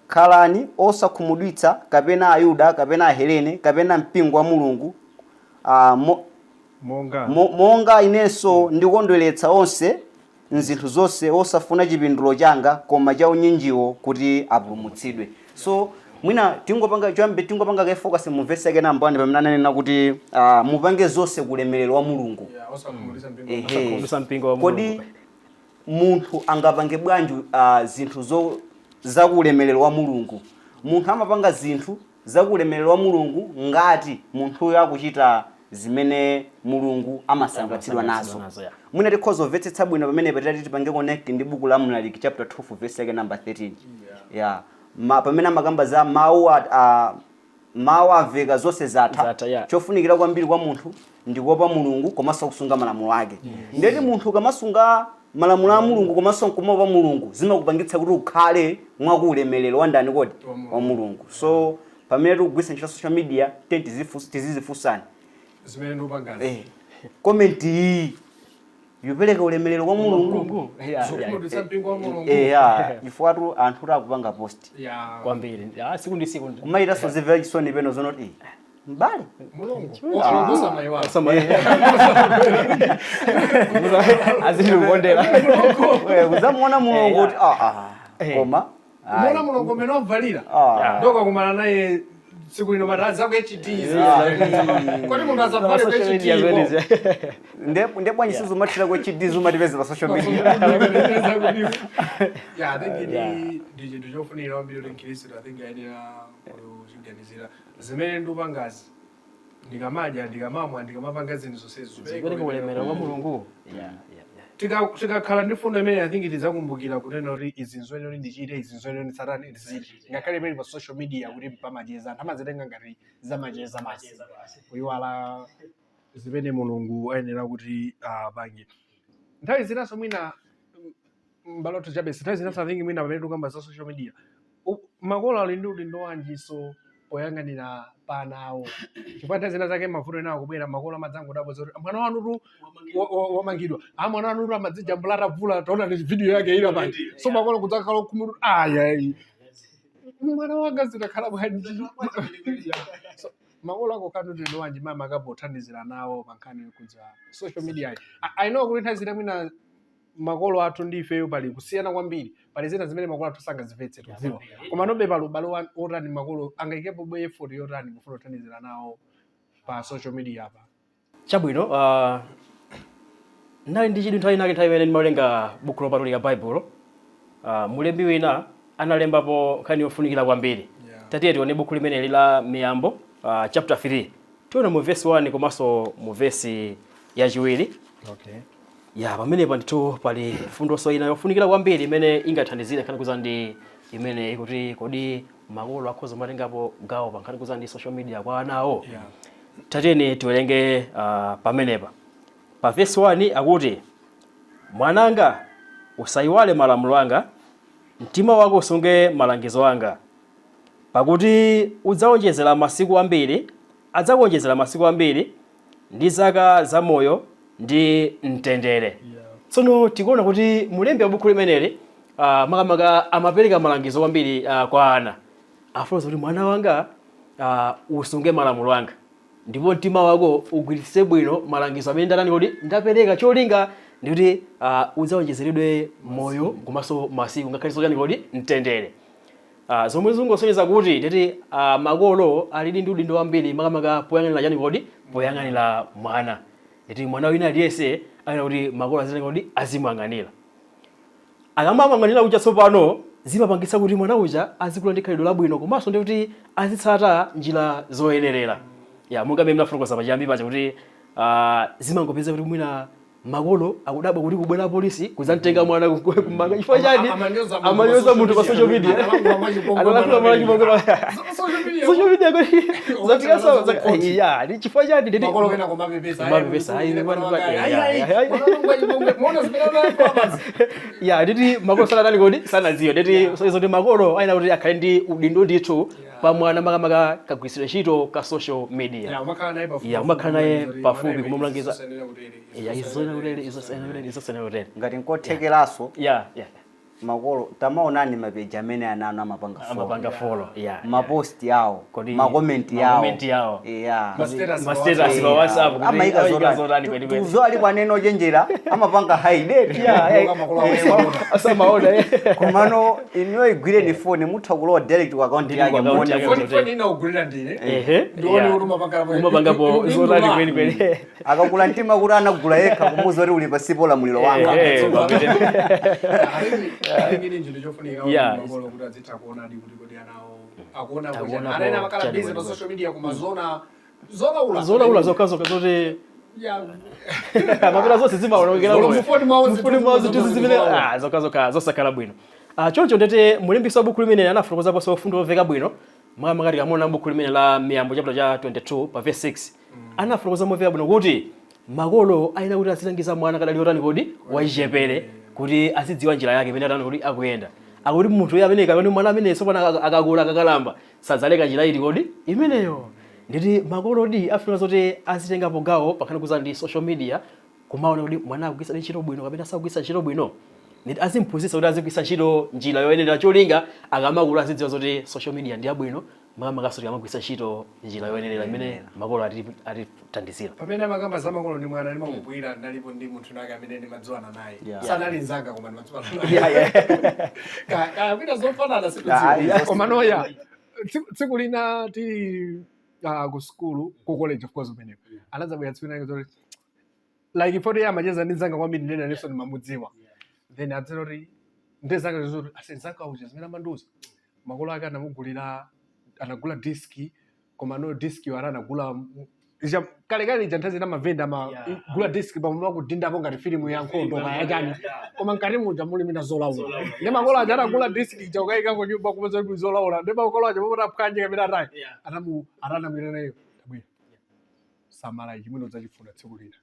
Speaker 4: Khalani osakhumudwitsa kapena Ayuda kapena Ahelene kapena mpingo wa Mulungu,
Speaker 2: Monga
Speaker 4: monga inenso ndikondweretsa onse mzinthu zonse, osafuna chipindulo changa, koma cha unyinjiwo kuti apulumutsidwe." So mwina tingopanga choyambe, tingopanga ka focus mu verse yake number 1, pamene ananena kuti mupange zonse ku ulemerero wa Mulungu.
Speaker 2: Yeah, osakhumudwitsa mpingo.
Speaker 4: Ehe.
Speaker 3: Osakhumudwitsa mpingo wa
Speaker 4: Kodi
Speaker 3: Mulungu.
Speaker 4: Munthu angapange bwanji zinthu zakuulemerero wa Mulungu? Munthu amapanga zinthu zakuulemerero wa Mulungu ngati munthuyo akuchita zimene Mulungu amasangalatsidwa nazo.
Speaker 3: Nazo, yeah.
Speaker 4: Mwina tikhoza kumvetsetsa bwino pamene patati tipange connect ndi buku la Mlaliki chapter 12 verse yake number 13, yeah. Pamene amakamba za mawu mawu amveka, zonse zatha.
Speaker 3: Zatha, yeah.
Speaker 4: Chofunikira kwambiri kwa munthu ndikuopa Mulungu komanso kusunga malamulo ake. Ndeti munthu ukamasunga malamulo a Mulungu komanso nkumaopa Mulungu, zimakupangitsa kuti ukhale mwakuulemerero wa ndani kodi? Wa Mulungu. So pamene tikugwiritsa ntchito social media, tizizifunsani
Speaker 2: zimene ndikupangazi,
Speaker 4: comment iyi yupereka ulemerero kwa Mulungu?
Speaker 2: Zokhumudwitsa mpingo wa Mulungu?
Speaker 4: Eya, chifukwa anthu akupanga post
Speaker 3: Kwambiri. Ah, siku ndi siku.
Speaker 4: Kumayitanso zimvera chisoni peno zonoti, "Mbale
Speaker 2: Mulungu osamayiwala."
Speaker 3: Azindikukondera.
Speaker 4: Kuzamuona Mulungu kuti koma
Speaker 2: Muona Mulungu umene wamvalira. Ndokakumana naye tsiku lino matazi ako HD. Kodi munthu azavale ku HD ko?
Speaker 4: Nde bwanji sizumathira ku HD, zumatipeza pa social media?
Speaker 2: Yeah, I think ndi chinthu chofunikira kwambiri kuti mkhristu, I think, ayenera kuchiganizira zimene ndikupangazi, ndikamadya, ndikamamwa, ndikamapanga zinthu zonsezo.
Speaker 3: Zipereka ulemerero kwa Mulungu.
Speaker 2: Tikakhala ndi fundo imene, I think tidzakumbukira kunena kuti izi nzoyenera kuti ndichite, izi nzoyenera kuti ndisatani, ndisichite, ngakhale pali pa social media kuti pamacheza. Anthu amazitenga ngati zamacheza basi, kuyiwala zimene Mulungu ayenera kuti apange. Nthawi zinanso mwina mbaloto chabesi, nthawi zinanso, I think, mwina pamene tikukamba za social media, makolo ali ndi udindo wanjiso poyang'anira pana awo? Chifukwa nthawi zina zake mavuto ena akubwera, makolo amadzangodabwa zoti mwana wanutu wamangidwa, a mwana wanutu amadzijambula atavula, taona ndi video yake ili pano. So makolo kudzakhala okhumudwa, "Aya, mwana wanga zitakhala bwanji?" So makolo ako khala ndi udindo wanji mama akapothandizira nawo pa nkhani yokhudza social media? I know kuti nthawi zina mwina makolo athu ndi ifeyo pali kusiyana kwambiri, pali zina zimene makolo athu sangazimvetse, tudziwa, koma nobe pali ubale otani, makolo angayikepo bwe effort yotani kufuna kuthandizira nawo pa social media apa?
Speaker 3: Chabwino, ndinali ndi chidwi nthawi inake, nthawi imene ndimawerenga buku lopatulika, Baibulo. Mulembi wina analembapo nkhani yofunikira kwambiri. Tatiye tione buku limeneli la Miyambo, chapter 3, tione mu verse 1 komanso mu verse yachiwiri. Ya, pamenepa ndithu pali fundonso ina yofunikira kwambiri imene ingathandizire nkhani kuza ndi imene ikuti, kodi makolo akhoza kumatengapo gawo pa nkhani kuza ndi social media kwa ana awo? Tatiyeni tiwerenge pamenepa pa verse 1, akuti, "Mwananga, usayiwale malamulo anga, mtima wako usunge malangizo anga, pakuti udzawonjezera masiku ambiri, adzakuwonjezera masiku ambiri ndi zaka za moyo ndi mtendere." Tsono tikuona kuti mulembi wa buku limeneli, makamaka amapereka malangizo kwambiri kwa ana. Afotokoza kuti, "Mwana wanga, usunge malamulo anga, ndipo mtima wako ugwiritse bwino malangizo amene ndatani kuti ndapereka. Cholinga ndikuti udzawonjezeredwe moyo komanso masiku, ngakhalenso chani kodi, mtendere." Zomwe zingosonyeza kuti titi makolo alidi ndi udindo wambiri, makamaka poyang'anira chani kodi, poyang'anira mwana. Nditi mwana wina aliyense ayenera kuti makolo azitani kodi, azimuyang'anira. Akamayang'anira uja tsopano, zimapangitsa kuti mwana uja azikula ndi khalidwe labwino, komanso ndi kuti azitsata njira zoyenerera. Ya, monga mmene mnafotokoza pachiyambi paja kuti zimangopeza kuti mwina makolo akudabwa kuti kubwera polisi kudzamtenga mwana kumanga chifukwa chani?
Speaker 2: Amanyoza munthu.
Speaker 3: Amanyoza munthu pa social media.
Speaker 2: Analankhula mwachipongwe.
Speaker 3: Analankhula mwachipongwe.
Speaker 2: Social media.
Speaker 3: Social media kodi zafikaso?
Speaker 2: Zakoti.
Speaker 3: Ya, ndi chifukwa chani? Nditi
Speaker 2: Makolo kena kumapepesa.
Speaker 3: Kumapepesa, ayi, ayi, ayi.
Speaker 2: Mona zimene anayankhula.
Speaker 3: Ya, nditi makolo sanatani kodi, sanadziwe. Nditi so kuti makolo ayenera kuti akhale ndi udindo ndithu pa mwana, makamaka kagwiritsidwe ntchito ka social media.
Speaker 2: Ya, umakhala naye pafupi.
Speaker 3: Ya, umakhala naye pafupi kumulangiza.
Speaker 2: Ya,
Speaker 3: ya, izo zoyenera kutere, izo zoyenera kutere, izo zoyenera kutere.
Speaker 4: Ngati nkothekeraso,
Speaker 3: ya ya
Speaker 4: makolo tamaonani mapeji amene ana anu amapanga follow.
Speaker 3: Amapanga follow, ya.
Speaker 4: Maposti awo,
Speaker 3: Kodi
Speaker 4: makomenti yawo,
Speaker 3: makomenti yawo.
Speaker 4: Yeah.
Speaker 2: Ma status.
Speaker 3: Ma status pa WhatsApp kuti
Speaker 4: amayika
Speaker 3: amayika
Speaker 4: zotani.
Speaker 3: zotani kwenikweni.
Speaker 4: Tuzo ali kwanene ochenjera amapanga hide.
Speaker 3: Ya.
Speaker 2: Makolo awo samaona.
Speaker 3: Asamaona, eh.
Speaker 4: Komano inuyo igwireni foni, mutha kulowa direct ku account
Speaker 3: Ndili
Speaker 4: yake
Speaker 3: ku account
Speaker 4: muone
Speaker 3: yake.
Speaker 2: Foni ina ugulira ndine.
Speaker 3: Ehe.
Speaker 2: Ndione kuti umapanga
Speaker 3: Umapangapo zotani kwenikweni.
Speaker 4: Akakula mtima kuti anagula yekha, kumuza kuti uli pasipo ulamuliro wanga.
Speaker 2: Ingini nje chofunika makolo kuti azitha kuonadi kuti kodi anawo akuona
Speaker 3: Akuonapo
Speaker 2: ana ena amakhala
Speaker 3: chani
Speaker 2: busy pa
Speaker 3: kwenikweni.
Speaker 2: social media, kumazona zolaula.
Speaker 3: Zolaula zokhazoka zoti mapita zonse zimaonekera.
Speaker 2: Zolo mufoni mwawo.
Speaker 3: Mufoni mwawo zinthu zimene zokhazoka zosakhala bwino. Choncho ndete mulimbisi wa buku limene anafotokozaponso fundo yomveka bwino, makamaka tikamuona buku limene la Miyambo chapter cha 22 pa verse 6, anafotokoza momveka bwino kuti makolo ayenera kuti azilangiza mwana kadali otani kodi, wachichepere, kuti azidziwa njira yake imene atani kodi, akuyenda. Akuti munthu uyo amene kapena mwana amene tsopano akakula, akakalamba, sadzaleka njira iti kodi, imeneyo. Nditi makolodi afuna zoti azitengapo gawo pakhani kuza ndi social media, kumaona kuti mwana akugwiritsa ntchito bwino kapena sakugwiritsa ntchito bwino. Nditi azimphunzitsa kuti azigwiritsa ntchito njira yoyenera, cholinga akamakula azidziwa zoti social media ndi yabwino, makamakaso tikamagwiritsa ntchito njira yoyenera imene makolo atithandizira.
Speaker 2: Pamene amakamba za makolo ndi mwana, ndimakumbukira ndalipo ndi munthu nake amene ndimadziwana naye. Sanali mnzanga, koma ndimadziwana naye. Kaya kwina zofanana sikudziwa, koma noya tsiku lina tili ku skulu, ku college of course, umeneko anadzabwera tsiku linake zoti like photo iye amacheza ndi mzanga kwambiri, ndene nanenso ndimamudziwa. Then adzera kuti ndi zanga zoti ase mzanga uja zimene amandiuza, makolo ake anamugulira, anagula disk, koma no disk yo anagula kalekale ija, nthawi zina mavenda amagula disk pamwe kudindapo ngati filimu ya nkhondo kaya chani, koma mkati muja muli mina zolaula. Ndi makolo aja anagula disk ija ukayika ku nyumba kupeza kuti zolaula. Ndi makolo aja pomwe aphwanje kapena atayi anamu atanamwira nayo, tabwera, samala, ichi mwino udzachifuna tsiku lina.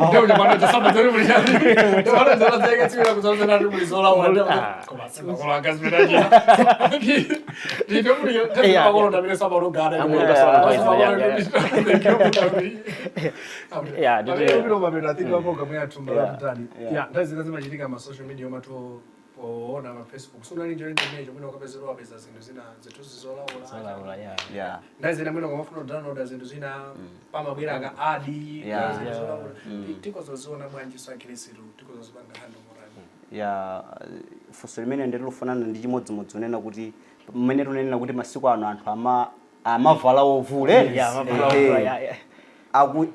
Speaker 2: Ndio pano chasamba zori muli chani, pano zalazeka tsiku lina kuzazana kuti muli zolaula, koma simakolo akazimena china ndito muli makolo ndamene samalogana.
Speaker 3: Amaloga samalogana. Yeah,
Speaker 2: Yeah, nthawi zina zimachitika ma social media, omatu poona ma Facebook sunali njo internet mwina ukapezera wapeza zinthu zina, zithunzi zolaula.
Speaker 3: Zolaula, yeah.
Speaker 2: Nthawi zina mwina ukamafuna kudownloada zinthu zina, pamabwera ka ad zinthu zolaula. Tikozoziona bwanji so akhristu tikozozipanga handle morani?
Speaker 4: Ya, funso limene ndilofanana ndi chimodzimodzi unena kuti mmene tunenera kuti masiku ano anthu amavala wovula.
Speaker 3: Yeah, amavala wovula, yeah.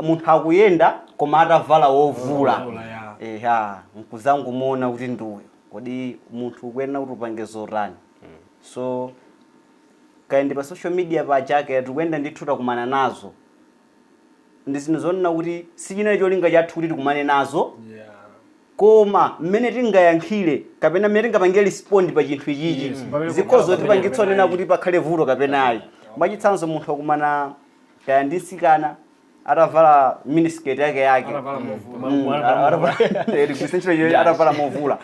Speaker 4: Munthu akuyenda koma atavala wovula.
Speaker 2: Wovula, yeah.
Speaker 4: Eha, nkuzangumuona kuti nduyo, kodi munthu ukuyenera kuti upange zotani? So kaya ndi pa social media pachake, tikuyenda ndithu, takumana nazo ndi zinthu zonena kuti sichinali cholinga chathu kuti tikumane nazo, koma mmene tingayankhire kapena mmene tingapangire respond pa chinthu ichichi
Speaker 2: Yes, pamene
Speaker 4: zikhozo
Speaker 2: kukhala
Speaker 4: tipangitsa
Speaker 2: pamene
Speaker 4: onena kuti pakhale vuto kapena ayi. Mwachitsanzo, munthu akumana kaya ndi mtsikana atavala miniskirt yake yake.
Speaker 2: Atavala movula.
Speaker 4: Ligwiritse ntchito iyo, atavala movula,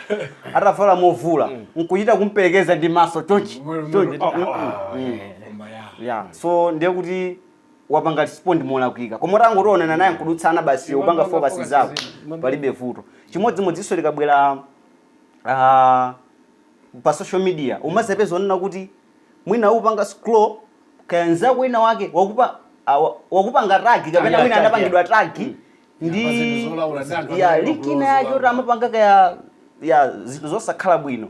Speaker 4: atavala movula, nkuchita kumperekeza ndi maso chonchi chonchi.
Speaker 2: Koma ya.
Speaker 4: Yeah, so ndiye kuti wapanga respond molakwika, koma utangotionana naye nkudutsana basi, upanga
Speaker 2: Upanga
Speaker 4: focus
Speaker 2: focus
Speaker 4: zako,
Speaker 2: zina.
Speaker 4: palibe vuto. Chimodzimodzinso likabwera pa social media, umazapeza onena kuti mwina upanga scroll, kaya nzako wina wake wakupa wakupanga tag kapena mwina
Speaker 3: tag,
Speaker 4: anapangidwa tag ndi
Speaker 2: Pa zinthu zolaula, ndi anthu
Speaker 4: ya
Speaker 2: amene
Speaker 4: link ina yake kuti amapanga kaya ya zinthu zosakhala bwino.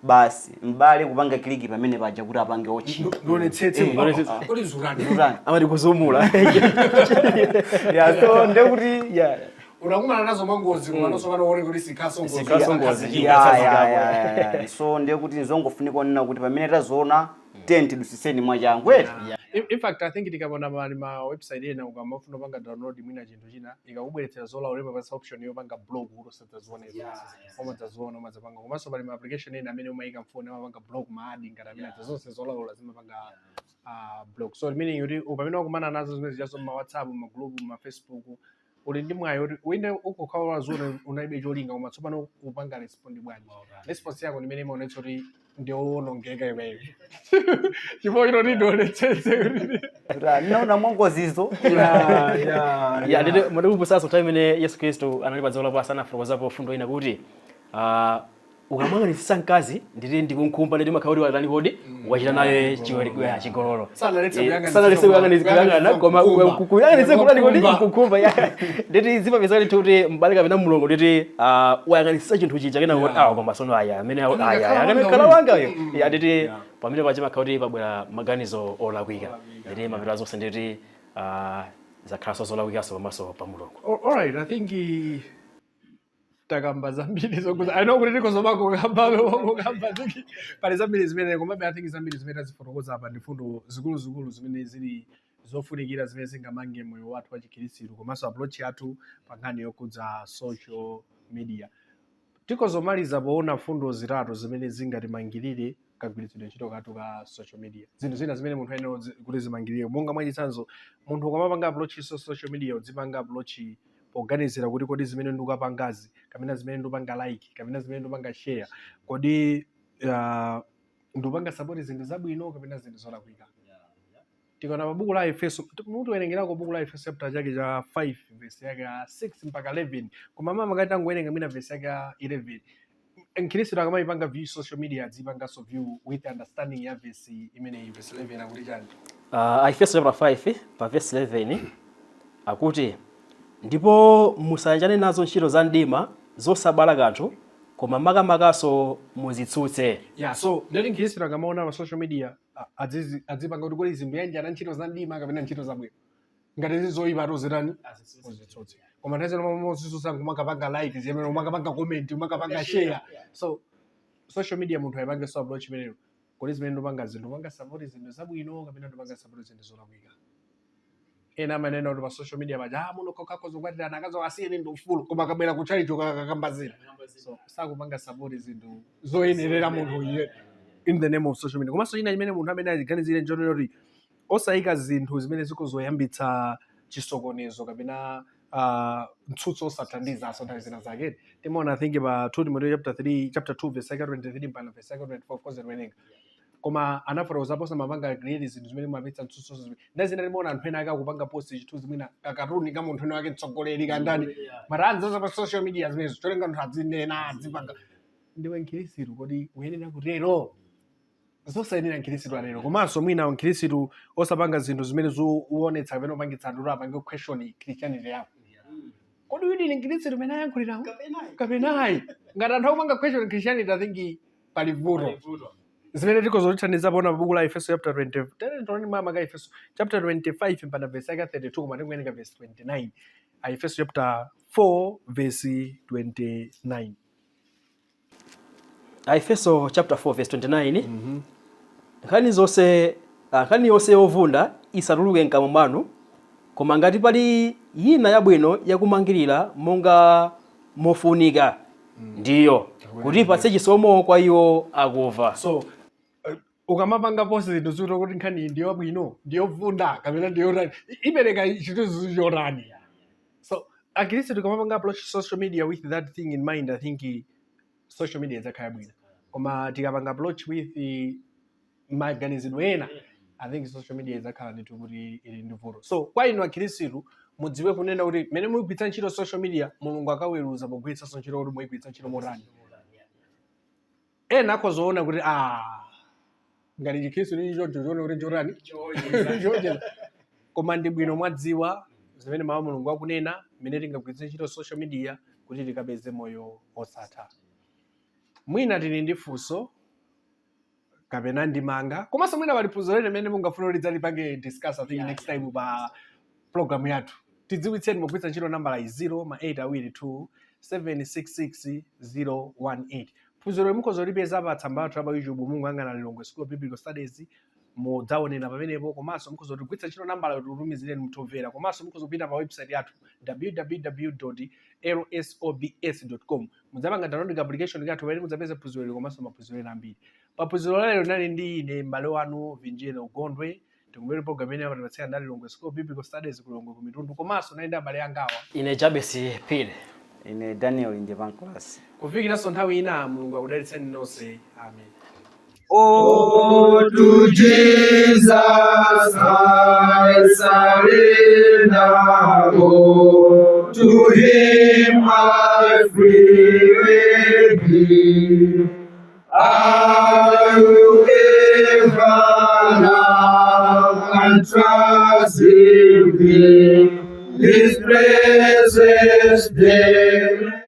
Speaker 4: Basi m'bale kupanga click pamene paja kuti apange watch.
Speaker 2: Ndionetsetse.
Speaker 3: Ndionetsetse.
Speaker 2: Kodi zurani?
Speaker 4: Zurani.
Speaker 3: Amati kuzumula.
Speaker 4: Yeah, so ndekuti
Speaker 2: Unakumana nazo mwangozi, koma nonso pano uone kuti sikhaso ngozi.
Speaker 3: Sikhaso ngozi.
Speaker 4: Yeah, so ndekuti nzongofunika onena kuti pamene tazoona tenti dusiseni mwachangu eti.
Speaker 2: In fact, I think tikaona mali ma website ena, ukamafuna upanga download mwina chinthu china, ikakubweretsera zolaula, imapasa option yopanga block kuti usadzazione, umadzaziona umadzapanga. Komanso pali ma application ena amene umayika mfoni, amapanga block ma ad ngati amene aja, zonse zolaula zimapanga block. So meaning kuti pamene wakumana nazo zimene zijazo ma WhatsApp, ma group, ma Facebook, uli ndi mwayi kuti uinde ukukhala waziona, unalibe cholinga, koma tsopano upanga respond bwanji? Response yako ndimene imaonetsa kuti ndiwonongeka iweyo, chifukwa chino ndionetsetse kuti
Speaker 4: Kuti ndinaona mwangozizo.
Speaker 3: Yeah, nditi mundikumbutsanso nthawi imene Yesu Khristu anali pa dziko lapansi, anafotokozapo fundo ina kuti ukamuyang'anitsitsa mkazi nditi ndikunkhumba, nditi makhala kuti watani kodi? Wachita naye chigololo.
Speaker 2: Sanaletse kuyang'anitsitsa.
Speaker 3: Sanaletse kuyang'ana, koma
Speaker 2: Kukhumba.
Speaker 3: Kuyang'anitsitsa kutani kodi?
Speaker 2: Kukhumba.
Speaker 3: Kukhumba, yeah. Nditi zimapezeka ndithu kuti m'bale kapena mlongo nditi wayang'anitsitsa chinthu chija, kena kuti ah, koma sono aya amene
Speaker 2: Koma
Speaker 3: aya
Speaker 2: ngakhala
Speaker 3: amene
Speaker 2: wanga
Speaker 3: khala
Speaker 2: uyu.
Speaker 3: wanga uyo. Yeah, nditi pamene paja makhala kuti pabwera maganizo olakwika, nditi mapeto zonse nditi zakhalanso zolakwikanso pamaso pa Mulungu.
Speaker 2: Alright, I think takamba zambiri zokuza. I know kuti tikozomako kukamba, I think pali zambiri zimene, komabe I think zambiri zimene tazifotokoza apa ndi fundo zikuluzikulu zimene zili zofunikira, zimene zingamange moyo wathu wa chikhristu komanso approach yathu pa nkhani yokhudza social media. Tikozomaliza poona fundo zitatu zimene zingatimangirire kagwiritsidwe ntchito kathu ka social media, zinthu zina zimene munthu ayenera kuti zimangirire. Monga mwachitsanzo, munthu ukamapanga approach social media, uzipanga approach poganizira kuti kodi zimene ndikukapangazi, kapena zimene ndikupanga like, kapena zimene ndikupanga share, kodi ndikupanga support zinthu zabwino kapena zinthu zolakwika? Tikaona pa buku la Efeso, mutiwerengerako buku la Efeso chapter chake cha 5, verse yake ya 6 mpaka 11, koma mama ngati tangowerenga mwina verse yake ya 11. Mkhristu akamayipanga view social media, adzipanganso view with understanding ya verse imeneyi. Verse 11 akuti chani?
Speaker 3: Aefeso chapter 5 pa verse 11 akuti, "Ndipo musayanjane nazo ntchito za mdima zosabala kanthu, koma makamakaso muzitsutse."
Speaker 2: Yeah, so ndati mkhristu akamaona pa social media, adzipanga kuti kodi zimbuyanjana ntchito za mdima kapena ntchito zabwino? Ngati zizoyipa, atozitani? Uzitsutse. Koma nthawi zino mozitsutsa kumakapanga like zimene, umakapanga comment, umakapanga share. So social media munthu ayipangenso approach imeneyo: kodi zimene ndipanga zinthu, ndipanga support zinthu zabwino kapena ndipanga support zinthu zolakwika? Ena amanena kuti pa social media paja, ah, muno kokako zokwatirana akazi asiyeni ndi ufulu, koma akabwera kutchalichi kakambazira. So sakupanga support zinthu zoyenerera munthu iye in the name of social media. Komanso china chimene munthu amene achiganizire nchonena kuti osayika zinthu zimene zikuzoyambitsa chisokonezo kapena mtsutso osathandiza. Aso nthawi zina zake timaona, I think pa 2 Timoteo chapter 3, chapter 2, verse yake 23 mpaka verse yake 24, of course tiwerenga, koma anafotokozapo samapanga create zinthu zimene mumapitsa mtsutso zimene. Ndazi zina timaona anthu ena ake akupanga post chithunzi, mwina kakatuni ka munthu ena wake, mtsogoleri kandani, matanzaza pa social media zimenezo, cholinga anthu adzinena, adzipanga. Ndiwe mkhristu, kodi uyenera kutero? Zosayenera mkhristu atero. Komanso mwina mkhristu osapanga zinthu zimene zionetsa kapena upangitsa anthu kuti apange question Christianity yako. Kodi uyu ndi mkhristu umene ayankhulirawo kapenayi? Ngati anthu akupanga question Christianity, I think pali vuto. Zimene tikozotithandiza pona pa buku la Efeso chapter 20, tere toni mama ka Efeso chapter 25 mpaka verse yake 32, koma tikuwerenga verse 29, Efeso chapter 4 verse 29.
Speaker 3: Aefeso chapter 4 verse 29: Nkhani zonse, nkhani yonse yovunda isatuluke mkamwa mwanu, koma ngati pali yina yabwino yakumangirira monga mofunika ndiyo, kuti ipatse chisomo kwa iwo akumva.
Speaker 2: So ukamapanga post zinthu zikuti kuti nkhani iyi ndiyobwino, ndiyovunda kapena ndiyotani, ipereka chithunzi chotani? So akhristu tikamapanga approach social media with that thing in mind, I think social media idzakhala bwino. Koma tikapanga approach with maganizidwe ena, I think social media idzakhala ndithu kuti ili ndi vuto. So kwa inu akhristu, mudziwe kunena kuti mmene mugwiritsa ntchito social media, Mulungu akaweruza pogwiritsanso ntchito kuti muyigwiritsa ntchito motani. Ena akhozoona kuti ah, ngati chikhristu ndi choncho, chione kuti nchotani, chonjeza. Koma ndi bwino mwadziwa zimene mawu a Mulungu akunena, mmene tingagwiritse ntchito social media kuti tikapeze moyo osatha. Mwina tili ndi funso. Kapena ndimanga, komanso mwina pali phunziro lene limene mungafuna kuti lidzalipange discuss, I think, next time pa program yathu. Tidziwitseni pogwiritsa ntchito nambala iyi, 0 ma 8 awiri 2 766 018. Phunziro mukhoza kulipeza pa tsamba lathu la pa YouTube. Mungoyang'ana Lilongwe School of Biblical Studies, mudzaonera pamenepo. Komanso mukhoza kugwiritsa ntchito nambala yoti titumizireni mtomvera. Komanso mukhoza kupita pa website yathu, www.lsobs.com, mudzapanga download application yathu pamene mudzapeza phunziro ili komanso maphunziro ena ambiri. Pa phunziro lalero nali ndi ine m'bale wanu Vinjero Gondwe. Tikumene program imene amatipatsira ndali Lilongwe School of Biblical Studies, ku Lilongwe ku Mitundu. Komanso nali ndi abale angawa.
Speaker 3: Ine Jabesi Phiri.
Speaker 4: Ine Daniel Njepanclas.
Speaker 2: Kufikiranso nthawi ina, Mulungu akudalitseni nonse. Amen.
Speaker 1: Oh, to Jesus I surrender. Oh, to Him I freely give. I will ever love and trust in Him. His presence daily.